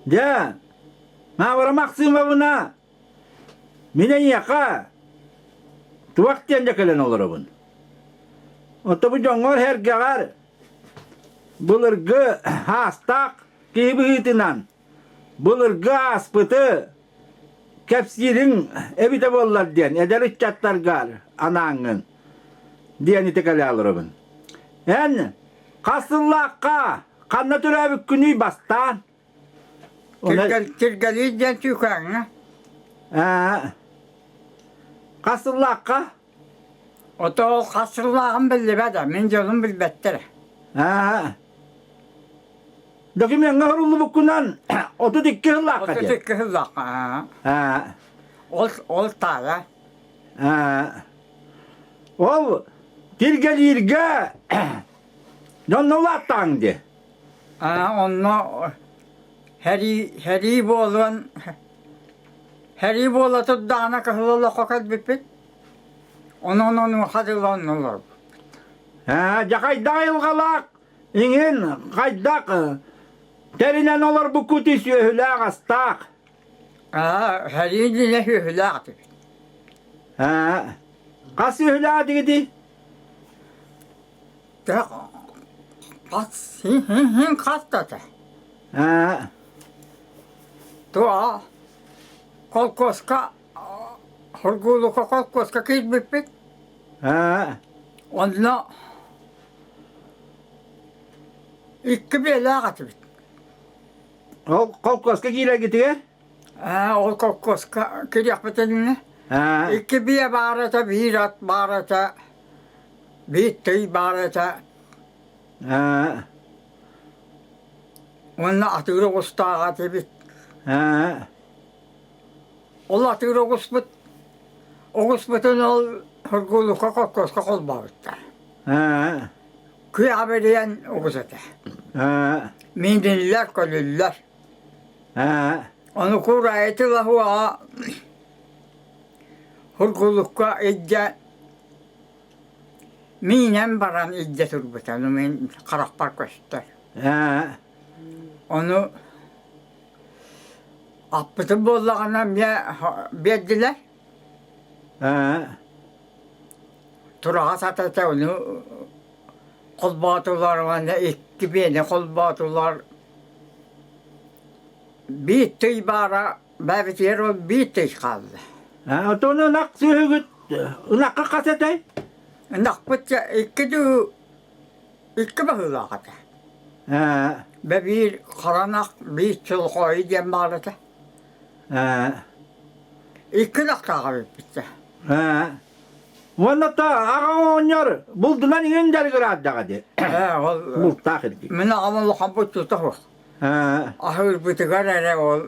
Дьэ, Мавра Максимовна, мин эйиэхэ туох диэн дьэ кэлэн олоробун. Оттон бу дьоҥҥор-сэргэҕэр былыргы хаастаах киһи быһыытынан былыргы ааспыты кэпсиириҥ эбитэ буоллар диэн эдэр ыччаттаргар анааҥҥын диэн ити кэлэ олоробун. Эн хас сыллаахха ханна төрөөбүккүнүй бастаан? Тиргэлиир диэн Чүүкээҥҥэ. Ээ. Хас сыллаахха? Ото ол хас сыллааҕым биллибэт да, мин дьонум билбэттэр. Аа. Докумеҥҥа суруллубуккунан 32 сыллаахха диэн. 32 сыллаахха. Аа. Ол ол таала. Аа. Ол тиргэлииргэ дьонно улааттаҕыҥ дии. Аа онно һэрии һэрии буолуон һэрии буола турдаҕына кыһыл олоххо кэлбиппит. Онон онуоха дылы онно олорбуппут. Аа, дьэ хайдах айылҕалаах иҥин хайдах тэринэн олорбуккутуй сүөһүлээх-астаах? Аа, һэрии иннинэ сүөһүлээх этибит. Аа, хас сүөһүлээх этигитий? Хас хин хас да этэ. Аа. Туо холкуоска Хоргуулука холкуоска киирбиппит. Аа. Онно икки биэлээх этибит. Ол холкуоска киирэргитигэр? Аа, ол холкуоска киириэхпит иннинэ. Аа. Икки биэ баар этэ, биир ат баар этэ, биир тый баар этэ. Аа. Уонна атыыр оҕустаах этибит. Аа. Ол атыыр оҕуспут оҕуспутун ол Хоргуулукка холкуоска холбообуттар. Аа. Күөх бэрийэн оҕус этэ. Аа. Мииниллэр, көлүллэр. Аа. Ону кураайы тылаһуоҕа Хоргуулукка илдьэ миинэн баран илдьэ турбута. Ону мин харахпар көстөр. Аа. Ону Аппытын буоллаҕына эмиэ биэрдилэр. Аа. Тураҕас ата ону холбоотулар уонна икки биэни холбоотулар. Биир тый баара бэйэбитигэр ол биир тый хаалла. Аа, отон ынах сүөһүгүт ынахха хас этэй? Ынахпыт икки дуу Икки баһыылаах этэ. Ээ. Бэ биир харанах, биир чолхоойу диэн баар этэ. Ээ. Икки ынахтаах эбиппит Ээ. Уонна та аҕаҥ оҕонньор булдунан иҥин дьарыгыраардаҕа дии. Ээ, ол Бултаах ирдии. Мин аҕам улахан булчута суох. Ээ. Аһыырбытыгар эрэ ол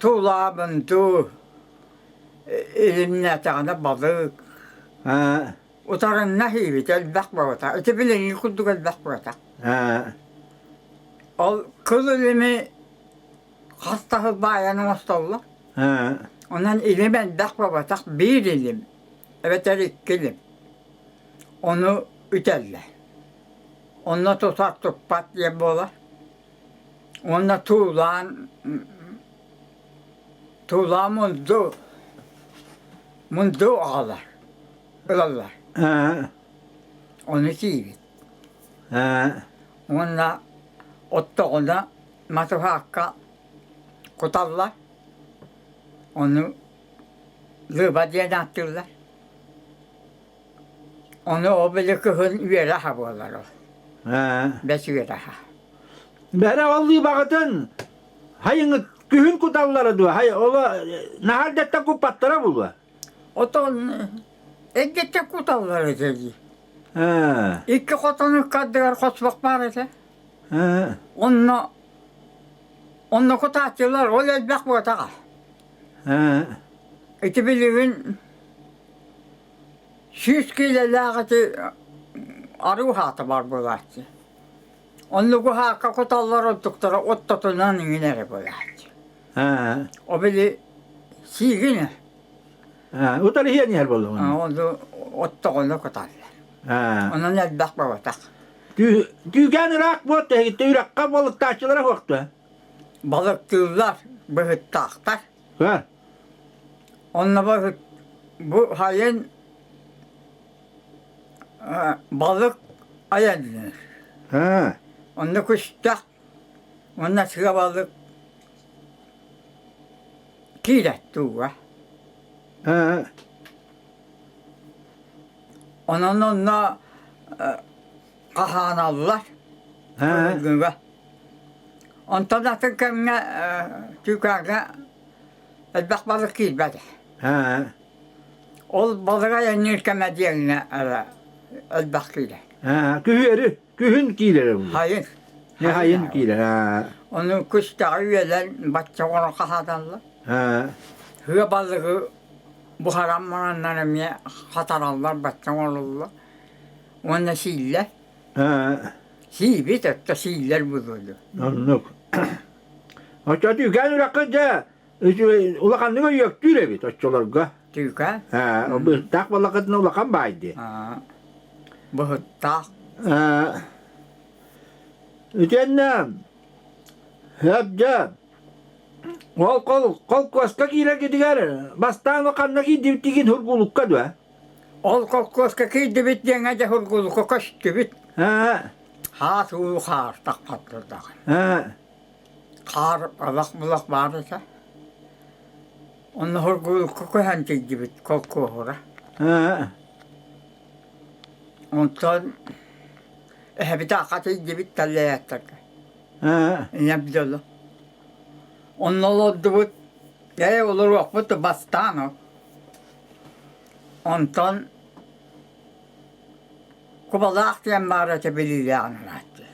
тулаабын дуу илимнээтэҕинэ балык. Ээ. Утарынна иһиибит элбэх буолбатах. Ити билиҥҥи курдук элбэх буолбатах. Ол кыл илими хас да сыл баайан оҥостоллор. Онон илим элбэх буолбатах, биир илим эбэтэр икки илим. Ону үтэллэр. Онно тутар туппат диэн буолар. Уонна туулаан туулаан мунду мунду аҕалар. ылаллар. Ону сиибит. Уонна оттоҕуна матыһаакка куталлар. Ону лыба диэн ааттыыллар. Ону ол били кыһын үөрэхэ буолар ол. Бэс үөрэхэ. Бэрэ ол лыыбаҕытын хайыҥыт күһүн куталлара дуо? Хай оло наһаар дэттэн куппаттара буолуо? Отон эрдэттэн куталлар этэ дии. Икки хотону ыккардыгар хосбох баар этэ. Онно онно кутааччылар ол элбэх буотаҕа. Ити билигин 100 киилэлээх ити арыы хаата баар буолааччы. Оннугу хаакка куталлар ордуктара оттотунан иҥин эрэ буолааччы. О били сиигин Утары иһэн иһэр буоллуҥ. Ону оттоҕуна куталлар. Онон элбэх буолбатах. Күүкээн ыраах буот, эһигиттэ үрэххэ балыктааччылара суохтуо? Балыктыыллар, быһыттаахтар. Ха. Онно быһыт бу сайын балык айанныыр. Аа. Онно күстэх уонна сыа балык киирэр тууга. Аа. Онон онно хаһааналлар кыһыҥҥыга. Онтон атын кэмҥэ Чүүкээгэ элбэх балык киирбэтэ. Ол балык айанныыр кэмэ диэҥҥэ эрэ элбэх киирэр. Күһүөрү, күһүн киирэр Хайын. Хайын киирэр. Ону күстэҕи үөлэн бачча оҥорон хаһааталлар. Сыа балыгы буһаран бараннар эмиэ хатараллар, бачча оҥороллор. Уонна сииллэр. Сиибит өттө сииллэр буолуо. Оннук. Оччо түүкээн үрэххэ дьэ улаханнык өйөктүүр эбит оччолорго. Түүкээн? Быһыттаах балакытына улахан баай дии. Быһыттаах. Итиэннэ сөп дьэ ол кол холкуоска киирэргитигэр бастаан ханна киирдибиттигин Сургуулукка дуо? Ол холкуоска киирдибит диэҥҥэ дьэ Сургуулукка көстүбүт. Хаас уу хаар таххаттардаҕа. Хаар алах-булах баар этэ. Онно Сургуулукка көһөн тиийдибит холкуоһура. Онтон эһэбит аахха тиийдибит тэллэйээттэргэ. Ийэм дьоло. Онно олордубут, ээ олоруохпут бастаан ол. Онтон Кубалаах диэн баар этэ билиилээҕин арааччы.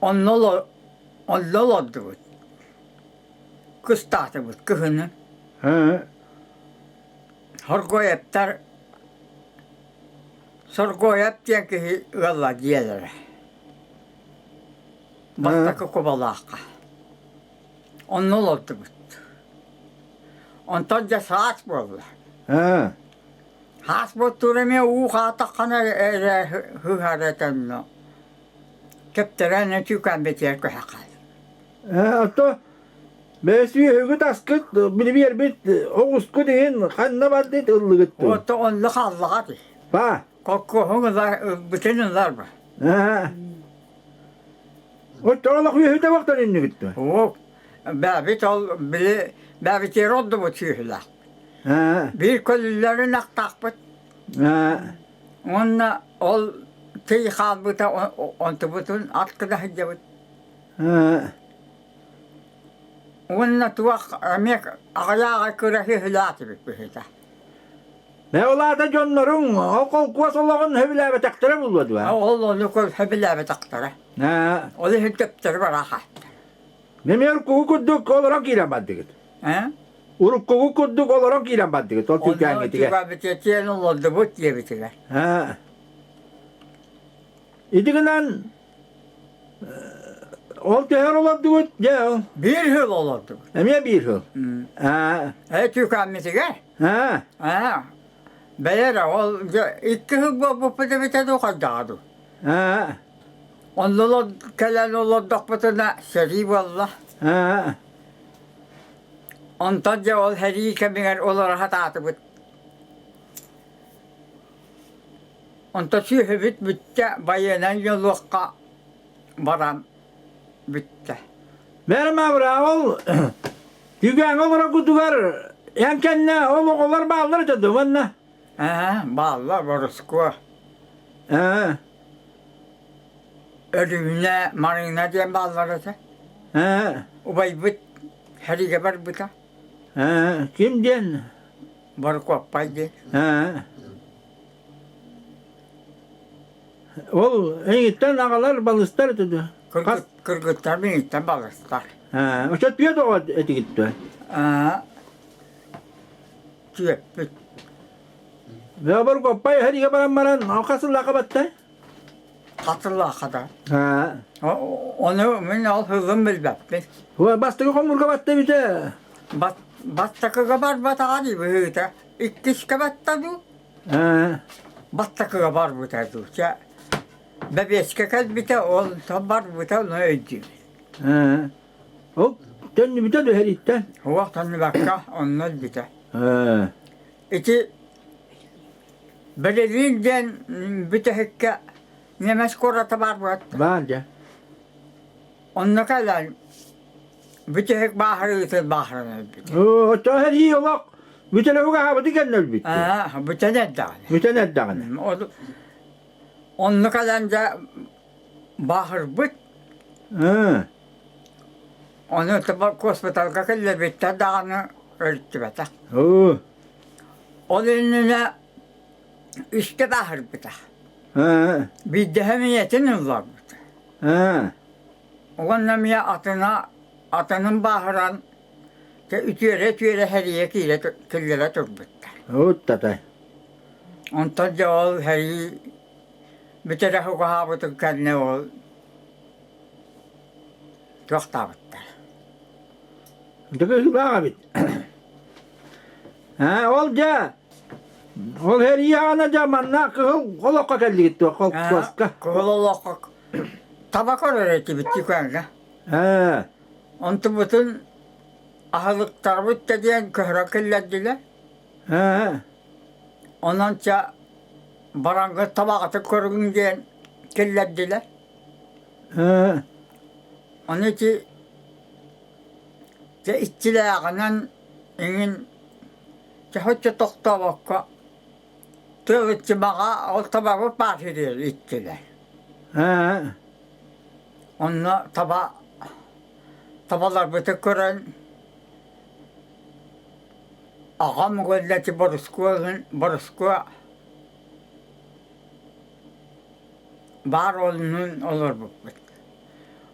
Онно онно олордубут. Кыстаатыбыт кыһынын. Хоргуойаптар Соргуойап диэн киһи ыалла дьиэлэрэ. Бастакы Кубалаахха. Онно олордубут. Онтон дьэ саас буолла. Саас буолтуур эмиэ уу хаатаххына эрэ сыһар этэ онно. Кэптэрэн өтүүкээн битиэр көһө хаалла. Ото бэсүөһүгүт аскыт били биэрбит оҕускут иһин ханна бардыт ыллыгыт дуу? Ото онно хааллаҕа дии. Ба. Коккуоһуҥ ылар ылбытын ылар ба. Оччоҕо үөһүтэ бохтон иннигит дуо? Оо, бэбит ол били бэбитиэр ордубут сүөһүлээх. Биир көлүллэрин ахтаахпыт. Уонна ол тый хаалбыта онтубутун ат гына сылдьабыт. Уонна туох эмиэ аҕыйааҕы кыра сүөһүлээх быһыыта. Мэ ол аата дьонноруҥ ол холкуос олоҕун сөбүлээбэтэхтэрэ буолуо дуо? Ол ону сөбүлээбэтэхтэрэ. Ол иһин төптөрү бара хааттар. Немер уруккугу курдук олорон киирэн бардыгыт. Уруккугу курдук олорон киирэн бардыгыт ол түүкээҥҥитигэр. Онно олордубут диэбитигэр. Ити гынан ол төһөр олордугут дьэ Биир сыл олордубут. Эмиэ биир сыл. Ээ түүкээммитигэр Аа. Аа, бэйэ эрэ ол дьэ икки сыл буолбуппут эбитэ дуу хайдаҕа дуу. Аа. Онно олор кэлэн олордохпутуна сэрии буолла. Аа. Онтон дьэ ол сэрии кэмигэр олоро сатаатыбыт. Онтон сүөһүбүт бүттэ, байыаннай ньолуохха баран бүттэ. Бэрм Авраамыл Түгэҥ олороргутугар эн кэннэ ол оҕолор бааллар этэ дуо манна? Ээ, бааллар Борускуо. Ээ. Өрүүнэ, Марыына диэн бааллар этэ. Ээ. Убайбыт сэриигэ барбыта. Ээ, ким диэн? Борукуоппай диэн. Ээ. Ол эйигиттэн аҕалар балыстар этэ дуо? Кыргыттар миигиттэн балыстар. Очо түөрт оҕо этигит дуо? Түөппүт. Бэбэр Гоппай эһэригэ баран баран хас сыллаахха баттай? Хас сыллаахха да. Ону мин ол сылын билбэппин. Бастакы хомурга батта эбитэ? Бастакыга барбатаҕа дии быһыыта. Иккискэ батта дуу? Бастакыга барбыта дуу. Чэ, бэбиэскэ кэлбитэ, ол барбыта, ону өйдүүбүн. Ол төннүбүтэ түһэрииттэн? Уох төннүбэккэ онно өлбүтэ. Ити Берлин диэн бүтэһиккэ немец куората баар буолат. Баар дьэ. Онно кэлэн бүтэһик бааһырыытын бааһыран өлбүт. Оччоҕо сэрии олох бүтэлэһүгэ аһаабыты кэннэ өлбүт. Аа, бүтэн эрдэҕинэ. Бүтэн эрдэҕинэ. Онно кэлэн дьэ бааһырбыт. Ону госпиталга киллэрбиттэр даҕаны өрүттүбэтэх. Ол иннинэ үстэ бааһырбыта. Биирдэһэ ийэтин ылларбыт. Уонна эмиэ атына атынын бааһыран үтүөрэ-үтүөрэ сэрийэ киирэ киллэрэ турбуттар. Уттатай. Онтон дьэ ол сэрии бүтэрэ угаһаабытын кэннэ ол туохтаабыттар. Дыгыһыылаах эбит. Аа, ол дьэ, ол сэрии аана дьэ манна кыһыл олоххо кэллигит дуо, холкуоска? Кыһыл олоххо таба көрөр этибит дьүкээҥҥэ. Аа. Онтубутун аһылыктарбыт да диэн көһөрө киллэрдилэр. Аа. Онон чэ бараҥҥа табаҕытын көрүҥ диэн киллэрдилэр. Аа. Ону ити дьэ иччилээҕинэн эҥин чэ тохтообокко тыал иччимэҕэ ол табабыт баар сиригэр иттилэр. Аа. Онно таба табаларбытын көрөн аҕам уоллати Борускуо Борускуо баар уолунуун олорбуппут.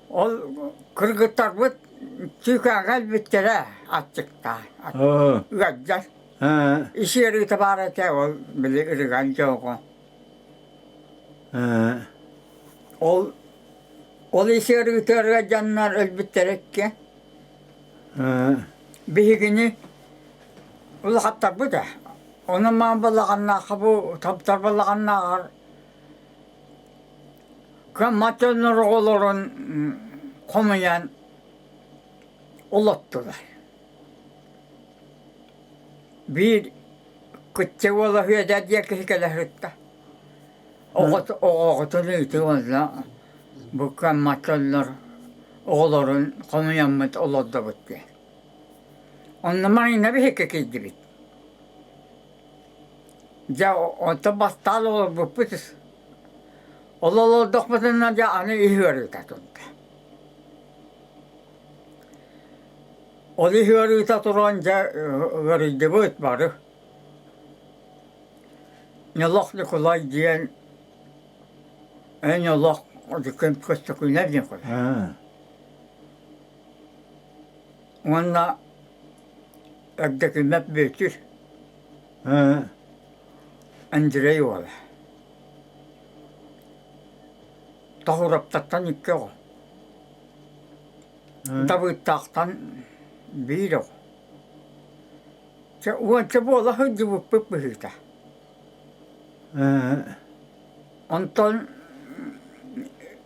Ол кыргыттарбыт чыыкааҕа өлбүттэрэ аччыктаан ыалдьар. Ис ыарыыта баар этэ ол били ырыган дьоҕо. Ол ол ис ыарыытыгар ыалдьаннар өлбүттэрэ икки. Биһигини улахаттарбыт ээ. Ону маан балаҕаннаахха бу таптар балаҕаннааҕар кыаммат дьоннор оҕолорун хомуйан олоттулар. Биир кычча уола Үөдэ диэн киһи кэлэ сырытта. Оҕоҕутун ыытыы уонна бу кыаммат дьоннор оҕолорун хомуйаммыт олордобут диэн. Онно Марина биһикки киирдибит. Дьэ онтон бастаан олорбуппут ол олордохпутуна дьэ аны ис ыарыыта турда. Ол ис ыарыыта туран дьэ ыарыйдыбыт бары. Ньолох Ньукулай диэн эн олох көстөкүнэр Ньукулай. Уонна Эрдэкимэп Бүөтүр Андрей уола. Тоһуураптартан икки оҕо. Дабыыттаахтан биир оҕо. Чэ уонча буола сылдьыбыппыт быһыыта. Онтон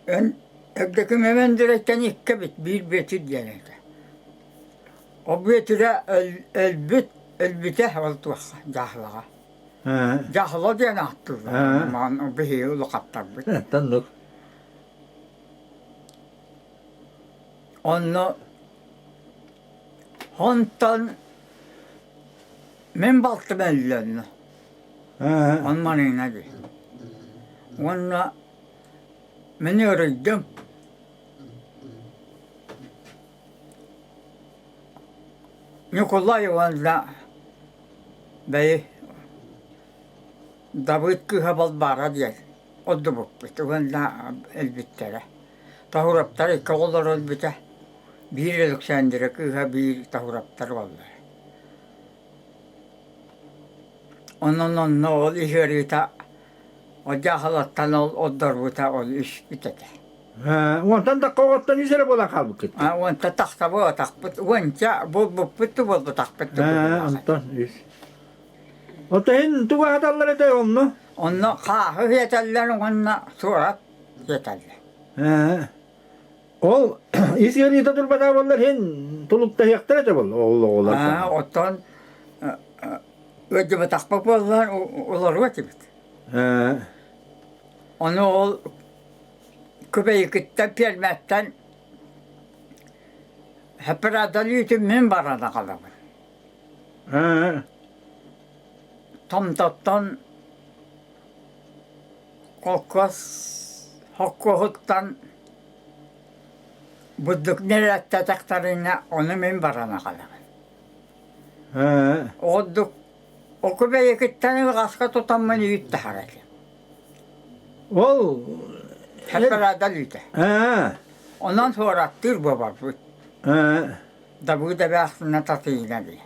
эн Эрдэкимэп Өндүрэйтэн икки эбит, биир Бүөтүр диэн этэ. Ол Бүөтүрэ өлбүт, өлбүтэ ол туохха дьааһылаҕа. Дьааһыла диэн ааттыыллар. Маҕан биһиги улахаттарбыт. Оннук. Онно онтон мин балтым өллө онно. Он Марина дии. Уонна мин ыарыйдым. Ньукулай уонна бэйи Дабыыт кыыһа Балбаара диэн ордубуппут уонна өлбүттэрэ. Тоһуураптар икки оҕолоро өлбүтэ. Биир Александра кыыһа, биир Тоһуураптар уоллара. Онон онно ол ис ыарыыта одьаахалаттан ол ордорбута ол үспүт этэ. Уонтан да оҕоттон үс эрэ буолан хаалбыккыт. Уонта тахса буолбатахпыт, уонча буолбуппут да буолбатахпыт да. Онтон үс. Оттон иһин тугу аһаталлар этэй онно? Онно хааһы сиэтэллэр уонна суорат сиэтэллэр. Ол ис ыарыыта турбатаа буоллар иһин тулуктаһыахтара этэ буолла ол оҕолор. Аа, оттон ыалдьыбатахпыт буоллар олоруо этибит. Ээ. Ону ол Күбэйикиттэн пиэрмэттэн Хэппэрээдэл үүтүн мин баран аҕалабын. Ээ. Томтоттон холкуос холкуоһуттан бурдук нэрэттэтэхтэринэ ону мин баран аҕалабын. Ээ. Ордук оку бэйэкиттэн ыаҕаска тутаммын үүт таһар этим. Ол Хэппэрээдэл үүтэ. Ээ. Онон суораттыыр буолбаппыт. Ээ. Дабыыда бээхсинэ татыйына дии.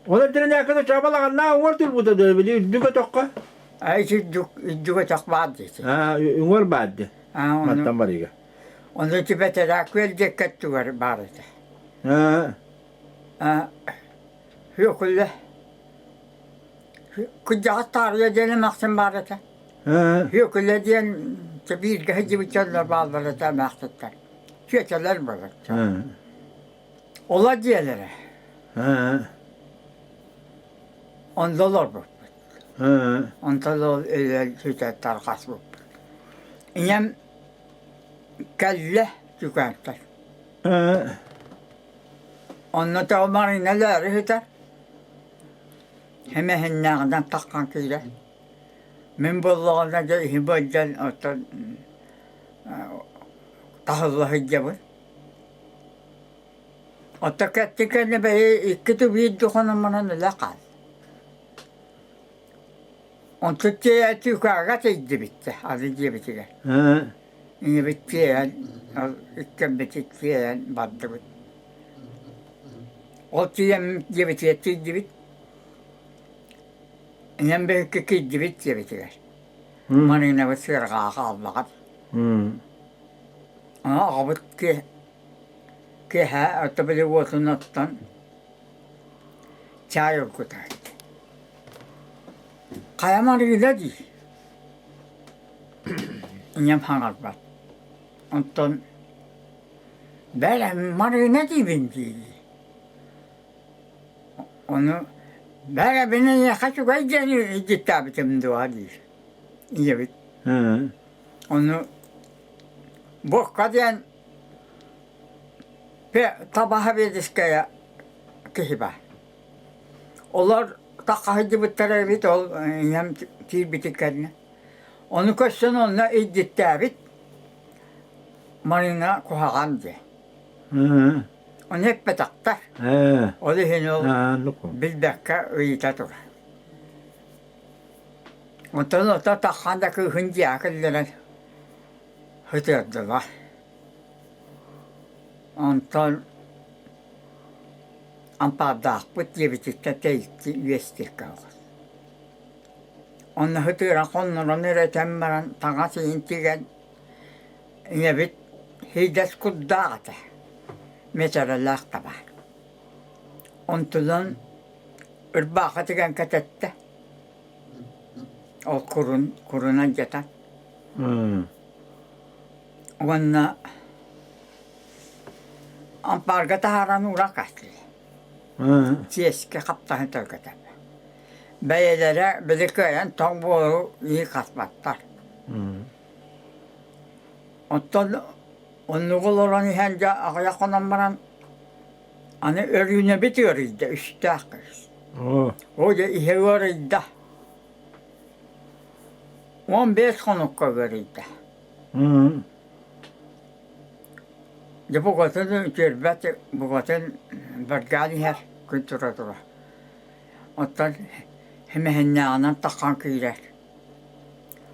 Ол эрдэринээккэ чабалаҕаннаа уҥар турбута дөө били үрдүк өтөххө. Ай үрдүк үрдүк өтөх баар диэти. Аа уҥар баар ди. Аа Маттан барыга. Ону ити бэтэрээ күөл диэккэ өттүгэр баар этэ. Аа. Аа Хүөкүлэ Кырдьаҕас таарыйа диэн эмээхсин баар этэ. Аа. Хүөкүлэ диэн бииргэ сылдьыбыт дьоннор бааллар этэ эмээхситтэр. Чүөчэлэр буолар. Аа. Ола дьиэлэрэ. Аа. Онно олорбуппут. Аа. Онтон ол өлөн сүтэн тарҕаспыппыт. Ийэм кэллэ дьукаартар. Аа. Онно тоҕо Марина өлөөрү сытар. Эмэһиннээҕинэн таххан киирэр. Мин буоллаҕына дьэ иһи быалдьан оттон таһылла сылдьабын. Оттон кэттин кэннэ бэйи икки биир духонон баран үлэ хаал. Онтон тиэйэ түүкээгэ тиийдибит аны диэбитигэр. Ийэбит тиэйэн, иккэммитин тиэйэн бардыбыт. Ол тиийэн диэбитигэр тиийдибит. Ийэм биһикки киирдибит диэбитигэр. Маринабыт сыарҕаҕа хаалбаҕа. Ону аҕабыт киэһэ ото били уотун оттон чаай оргутар. Хайа Марина дии. Ийэм хаҥарбат. Онтон бэл Марина диибин дии. Ону бэл мин эйиэхэ үчүгэй диэн илдьиттээбитим дуо диир ийэбит. Ону буокка диэн табаһа биэдискэйэ киһи баар. Олор таххаһыйдыбыттара эбит ол ийэм киирбитин кэннэ. Ону көрсөн онно илдьиттээбит Марина куһаҕан диэн. Ону эппэтэхтэр. Ол иһин ол билбэккэ ыйыта турар. Онтон ото таххан да кыыһын дьиэҕэ киллэрэн сытыардылар. Онтон ампаардаахпыт диэбититтэн тэйиччи үөстүөххэ оҕус. Онно сытыаран хоннорон эрэтэн баран таҥас иһин тигэн ийэбит Хидэс курдаах этэ, миэтэрэлээх таба. Онтунан ырбаахы тигэн кэтэттэ, ол курун курунан дьатан. Уонна ампаарга таһааран уура каастылар. Чиэскэ хаптаһын төлкөтөр. Бэйэлэрэ били кыайан тоҥ буолу ии хаспаттар. Оттон оннугу олорон иһэн дьэ аҕыйах хонон баран аны Өрүүнэбит ыарыйда үстээх кыыс. Оо дьэ иһэ ыарыйда. 15 хонукка ыарыйда. Дьэ букатын үтүөрбэт, букатын баргаан иһэр күн тура-тура. Оттон эмэһиннээҕинэн таххан киирэр.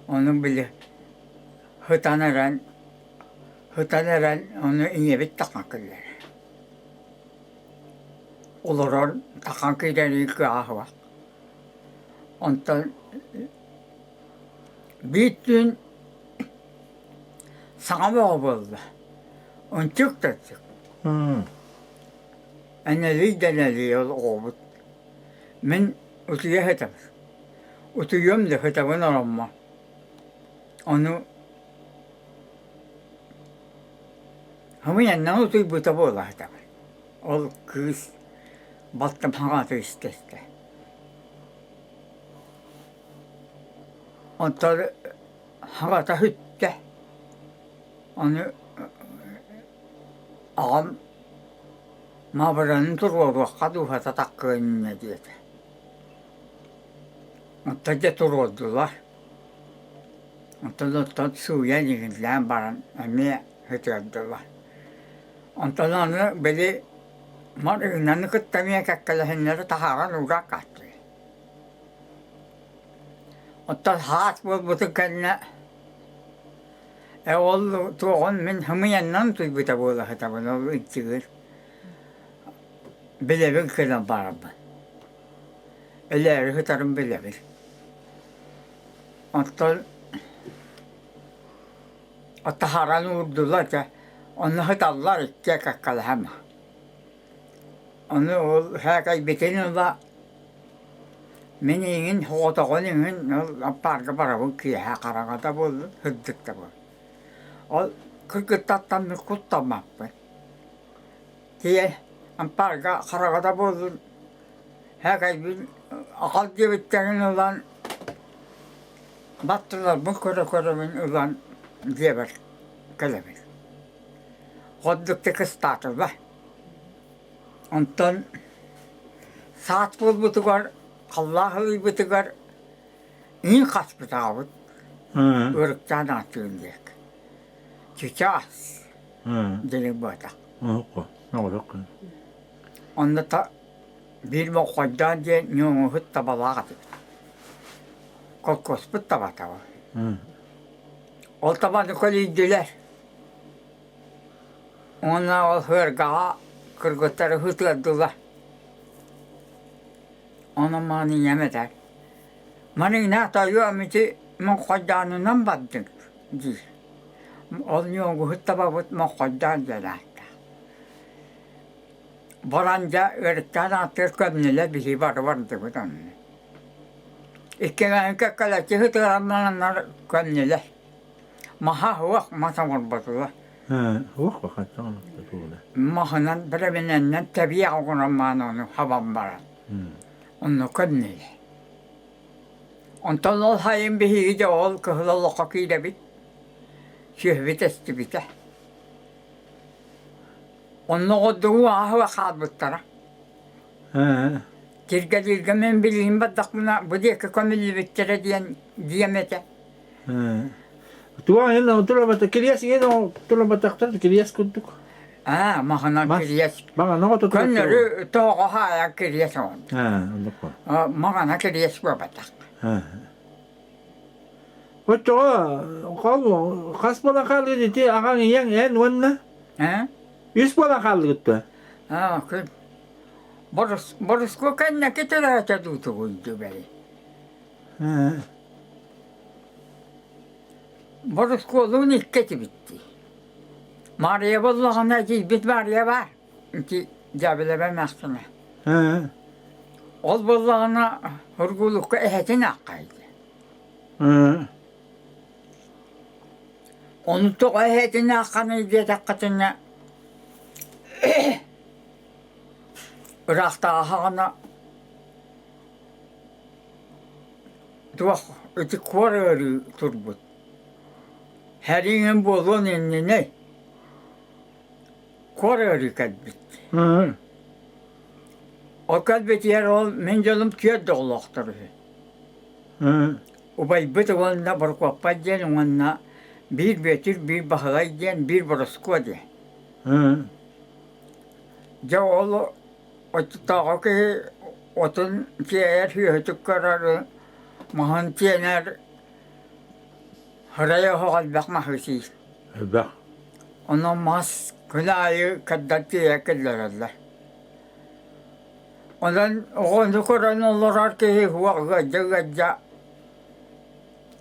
Ону били сытан эрэн, сытан эрэн ону ийэбит таххан киллэрэр. Олорор таххан киирэрин кыаҕа суох. Онтон биир түүн саҥа бөҕө буолла. Ынчык да ынчык. Энэлий да энэлий ол оҕобут. Мин утуйа сытабын. Утуйуом да сытабын ороммор. Ону Хомуйаннан утуйбута буола сытабын. Ол кыыс балтым хаҥата истэ-истэ. Онтон хаҥата сүттэ. Ону аҕам Маабыраны туруоруохха дууһата таккыа иннинэ диэтэ. Оттон дьэ туруордулар. Онтон оттон сууйан иҥиллээн баран эмиэ сытыардылар. Онтон аны били Марыынаны кытта эмиэ кэккэлэһиннэри таһааран уураах хааттылар. Оттон хаас буолбутун кэннэ ээ ол туоҕун мин сымыйаннан утуйбута буола сытабын ол ыччыгыр билэбин гынан барабын. Өлөөрү сытарын билэбин. Оттон таһааран уурдулар дьэ онно сыталлар иккиэ кэккэлэһэн. Ону ол сээкэйбитин ыла мин эйигин соҕотоҕун иҥин ол ампаарга барабын киэһэ хараҥа да буоллун сырдык да буоллун. Ол кыргыттартан мин куттаммаппын. Тиийэ ампаарга хараҥа да буоллун сээкэйбин аҕал диэбиттэрин ылан баттыларбын көрө-көрөбүн ылан дьиэбэр кэлэбин. Ордук да кыстаатылар. Онтон саас буолбутугар, халлаах ылыйбытыгар иин хаспытаабыт ырыктаан ааттыын диэк. Чычаас диэн буотах. Онно та биир моҕойдоон диэн ньуоҥуһут табалаах этибит. Колхозпут табатаба. Ол табаны көлүйдүлэр. Уонна ол сыарҕаҕа кыргыттары сытыардылар. Онон маҕан ийэм этэр: «Марина, тоойуом ити моҥхойдоонунан бардыҥ» диир. Ол ньуоҥуһут табабыт моҥхойдоон диэн ааттаах. Баран дьэ ыарыктаан ааттыыр көмнүлэр биһиги бары бардыбыт онно. Иккилээн кэккэлэччи сытыаран бараннар көмнүлэр. Маһа суох, мас оҥорботулар. Суох Маһынан бэрэбинэннэн тэбиэх оҥорон маан ону хабан баран. Онно көмнүлэр. Онтон ол сайын биһиги дьэ ол кыһыл олоххо киирэбит. Сүөһүбүт эстибитэ. Онно оҕордугу ааһыа хаалбыттара. Тиргэлииргэ мин билигин бардахпына бу диэки көмүллүбүттэрэ диэн диэм этэ. Туох иһин турабата кириэс иһин турабатахтар кириэс курдук. Аа, маһынан кириэс. Маҕана ото Көннөрү тоҕо хаайан кириэс оҥордо. Аа, оннук. Маҕана кириэс буолбатах. Оччоҕо хол хас буолан хааллыгыт ити аҕаҥ ийэҥ эн уонна Ээ? үс буолан хааллыгыт дуо? Аа, күн. Борус Боруску кэнники төрөөтө дуу тугуй дуу бэли. Борускуолуун икки этибит дии. Маарыйа буоллаҕына эдьиийбит Маарыйа баар. Ити дьээбэлэбэ эмээхсинэ. Ол буоллаҕына Сургуулукка эһэтин ааххайда. Ону тоҕо эһэтин аахханый диэтэххитинэ ыраахтааҕы Туох ити куор ыарыы турбут. Сэрииҥин буолуон иннинэ куор ыарыы кэлбит. Ол кэлбитигэр ол мин дьонум түөрт оҕолоохтор үһү. Убайбыт уонна Борокуоппай диэн уонна биир Бүөтүр, биир Баһылай диэн, биир Бороскуо диэн. Дьэ ол оччотооҕу киһи отун тиэйэр, сүөһүтүк көрөр, маһын тиэнэр, сырай оһох элбэх маһы сиир. Элбэх. Онон мас күн аайы кэрдэн тиэйэ киллэрэллэр. Онон оҕону көрөн олорор киһи уох ыалдьа-ыалдьа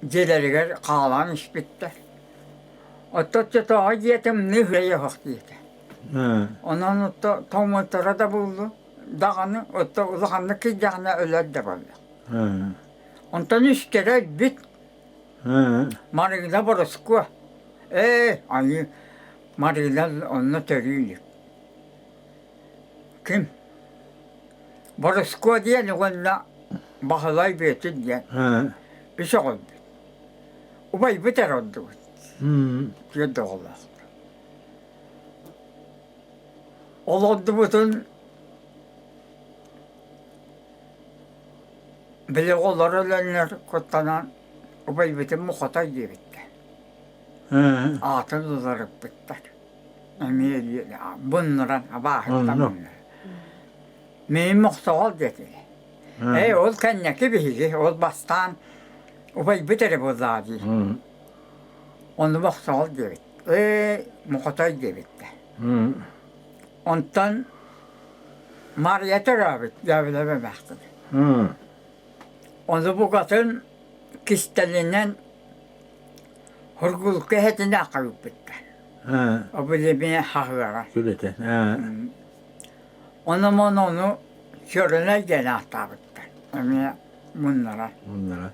дьиэлэригэр хаалан испиттэр. Оттон оччотооҕу дьиэ тымныы сырай оһох диэтэ. Онон отто тоҥмотторо да буоллун даҕаны отто улаханнык киирдэҕинэ өлөр да буолла. Онтон үстэрэ өлбүт. Марыына Борускуо. Ээ, айыы. Марыына онно төрүү илик. Ким? Борускуо диэн уонна Баһылай Бүөтүр диэн үс оҕолбут. Убайбыт эрэ ордубут. Түөрт оҕолоох. Олордубутун били оҕолор өлөннөр куттанан убайбытын мухотой диэбиттэр. Аатын уларыппыттар. Эмиэ буннуран абааһыттан муннуран. Миин мохсоҕол диэтилэр. Ээ ол кэнники биһиги ол бастаан убайбыт эрэ буоллаҕа дии. Ону мохсоҕол диэбит. Ээ мохотой диэбиттэр. Онтон Мария төрөөбүт дьээбэлэбэ эмээхсин. Ону букатын кистэлинэн Һургулка эһэтинэ хаһыыппыттар. Обилимиэ хаһыара. Сүрэтэ. Ону ону Чөрөнөй диэн ааттаабыттар. Эмиэ муннара. Муннара.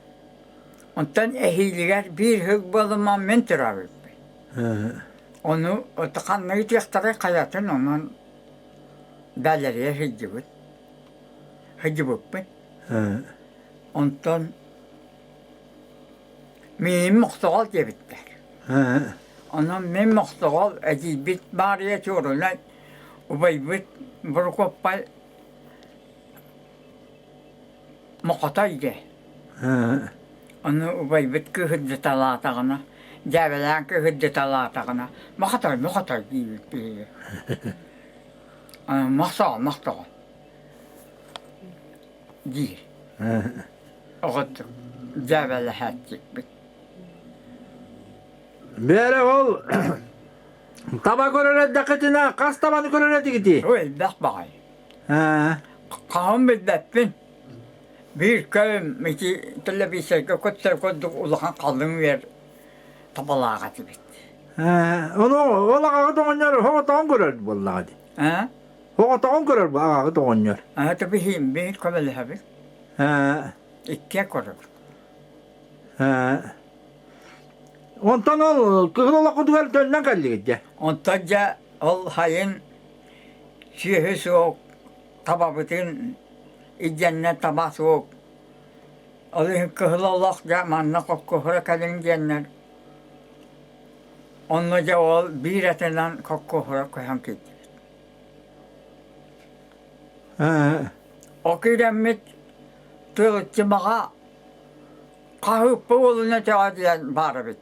Онтон эһиилигэр биир сыл буолуман мин төрөөбүппүн. Ону ханна ыытыахтарай хайатын онон бэлэрийэ сылдьыбыт. Сылдьыбыппын. Онтон Миигин Мохсоҕол диэбиттэр. Онон мин Мохсоҕол эдьиийбит Маарыйа Чуорунай, убайбыт Борукуоппай Мохотой диэн. Ону убайбыт кыыһырдыталаатаҕына, дьээбэлээн кыыһырдыталаатаҕына, Мохотой, Мохотой диибит биһиги. Мохсоҕол, Мохсоҕол диир. Оҕотук дьээбэлэһээччикпит. Бээрэ ол таба көрөр эрдэххитинэ хас табаны көрөр этигитий? Ой, элбэх баҕайы. Хаһан билбэппин. Биир күн ити тэлэбиисэргэ көттөр курдук улахан халыҥ үөр табалаах этибит. Ону ол аҕаҕыт оҕонньор оҕотоҕун көрөр буоллаҕа дии. Оҕотоҕун көрөр бу аҕаҕыт оҕонньор. Аа, биһиим биир көмөлөһөбүт. Иккиэ көрөбүт. Онтон ол кыһыл олоххутугар төннөн кэллигит дьэ. Онтон дьэ ол сайын сүөһү суох табабытын илдьэннэр таба суох. Ол иһин кыһыл олох дьэ манна холкуоһура кэлиҥ диэннэр онно дьэ ол биир атынан холкуоһура көһөн киирдибит. Ол киирэммит Тылыччымаҕа хаһыыппа уолун өтөҕө диэн баар эбит.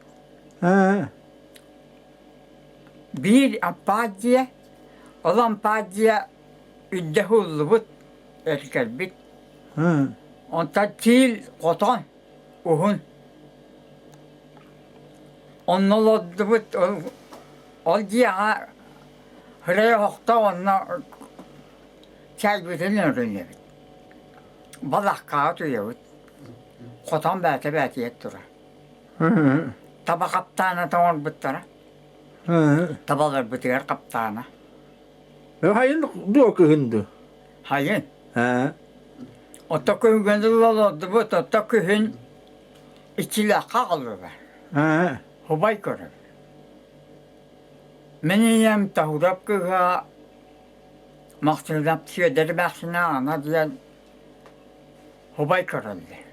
Биир ампаар дьиэ, ол ампаар дьиэ үрдэ уһуллубут, эргэрбит. Онтон тиил хотон уһун. Онно олордубут, ол дьиэҕэ Һырай оһохто уонна чайбытын өрүнэбит. Балаккаҕа утуйабыт. Хотон бээтэ бээтийэ турар. Таба хаптаана тоҥорбуттара. Табаларбытыгар хаптаана. Хайын дуо кыһын дуо? Хайын. Ото күһүн олордубут, ото күһүн иччилээххэ аҕаллылар. Хубай көрөр. Мин ийэм Таһурап кыыһа Махсыынап Сүөдэр эмээхсинэ Аана диэн убай көрөллөр.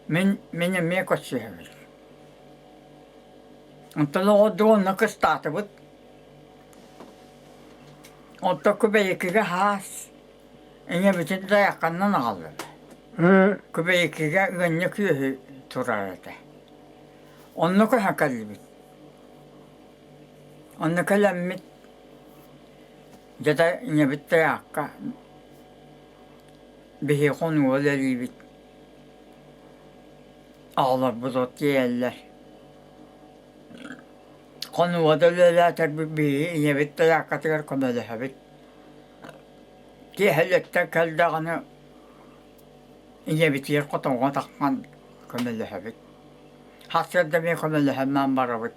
Мин мин эмиэ көрсүһэбин. Онтон оҕордук онно кыстаатыбыт. Онтон Күбэйикигэ хаас ийэбитин дайаакканнан аҕаллылар. Күбэйикигэ ыанньык үөһү турар этэ. Онно көһөн кэллибит. Онно кэлэммит дьэ ийэбит тайаакка биһиэхэ хонууга үлэлиибит. Оҕолорбут от тиэйэллэр. Хонууга да үлэлээтэрбит биһиги ийэбит тайааккатыгар көмөлөһөбүт. Киэһэлиттэн кэллэҕинэ ийэбитигэр хотоҥҥо тахсан көмөлөһөбүт. Сарсыарда эмиэ көмөлөһөн барабыт.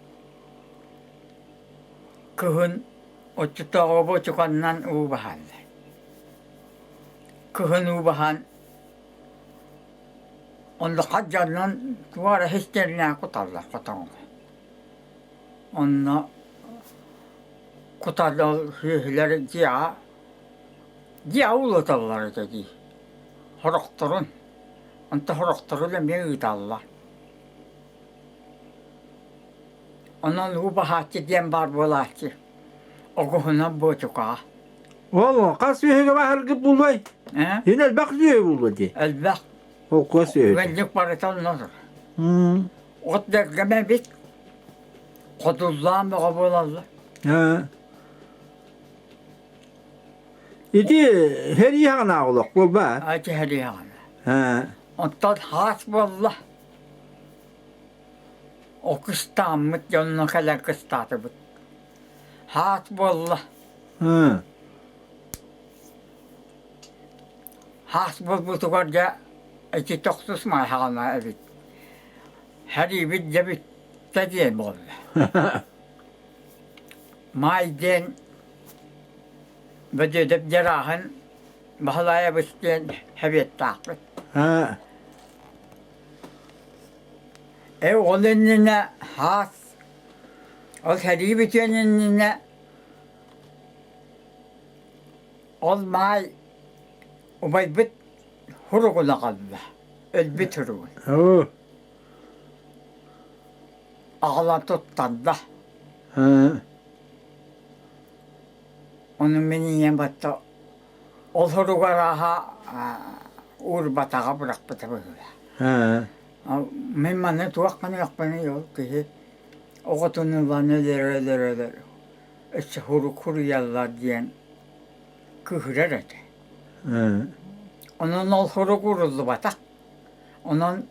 Кыһын оччотооҕу буочуканнан уу баһаллар. Кыһын уу баһан онно хат дьоннон туох эрэ систиэринээн куталлар хотоҥҥо. Онно Кутан ол сүөһүлэр дьиэҕэ дьиэҕэ уулаталлар этэ дии. Сорохторун, онтон сорохторун эмиэ ыыталлар. Онон уу баһааччы диэн баар буолааччы. Оҕуһунан буочукаҕа. Ол хас сүөһүгэ баһаргыт буолуой? Ээ? Син элбэх сүөһү буолуо дии. Элбэх. Холкуос сүөһүтэ. Үгэнник барыта онно турар. От дэргэм эбит. Хотуллаан бөҕө буолаллар. Аа. Ити сэрии хаҕына олох буолба. Ити сэрии хаҕына. Аа. Оттон хаас буолла. О кыстааммыт дьонно кэлэн кыстаатыбыт. Хаас буолла. Аа. Хаас буолбутугар дьэ ити тохсус маайхаҕына эбит. Сэриибит дьэ бүттэ диэн буолла. Маай диэн Бөдүөдэп Дьарааһын Баһылаайабыс диэн сэбиэттаахпыт. Аа. Э ол иннинэ хаас ол сэрии бүтүөн иннинэ ол маай убайбыт суругун аҕалла, өлбүт суругун. Оо. Аҕалан туттарда. Аа. Ону мин ийэм батта ол суругар ааһа уурбатаҕа бырахпыта быһыылаах. Аа. Мин манна туох гыныахпыный ол киһи оҕотун ылан өлөр-өлөр-өлөр өссө сурук суруйаллар диэн кыыһырар этэ. Онон ол сурук уруллубатах. Онон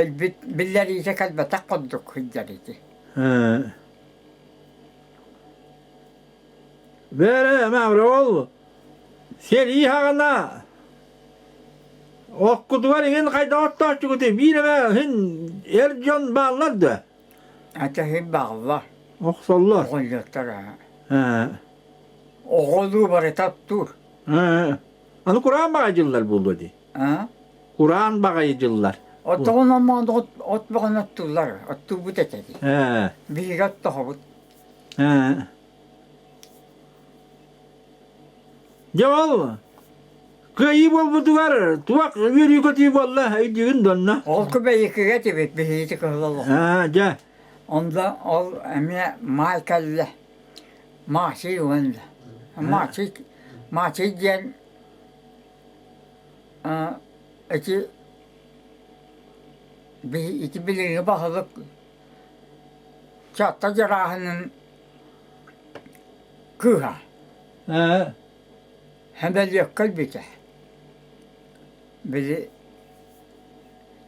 өлбүт биллэриитэ кэлбэтэх курдук сылдьар ити. Бээрэ, эмээхсин ол сэрии хаҕына оккутугар иҥин хайдах оттооччугутуй биир эмэ иһин эр дьон бааллар дуо? Ата иһин бааллар. Охсоллор. Оҕонньоттор аа. Оҕолуу барыта оттуур. Аны кураан баҕайы дьыллар буолуо дии. Кураан баҕайы дьыллар. Оттоҕун омоон от, от бөҕөнү оттууллар, оттуубут этэ дии. Биһиги оттоһобут. Дьэ ол кыайыы буолбутугар туох үөрүү-көтүү буолла өйдүүгүн донно? Ол Күбэйикигэ этибит биһиги кыһыл олох. Аа, дьэ. Онда ол эмиэ маай кэллэ. Маачый уонна Маачый Маачый диэн ити ити билиҥҥи баһылык Чатта Дьарааһынын кыыһа Сөмөлүөккэ өлбүтэ. Били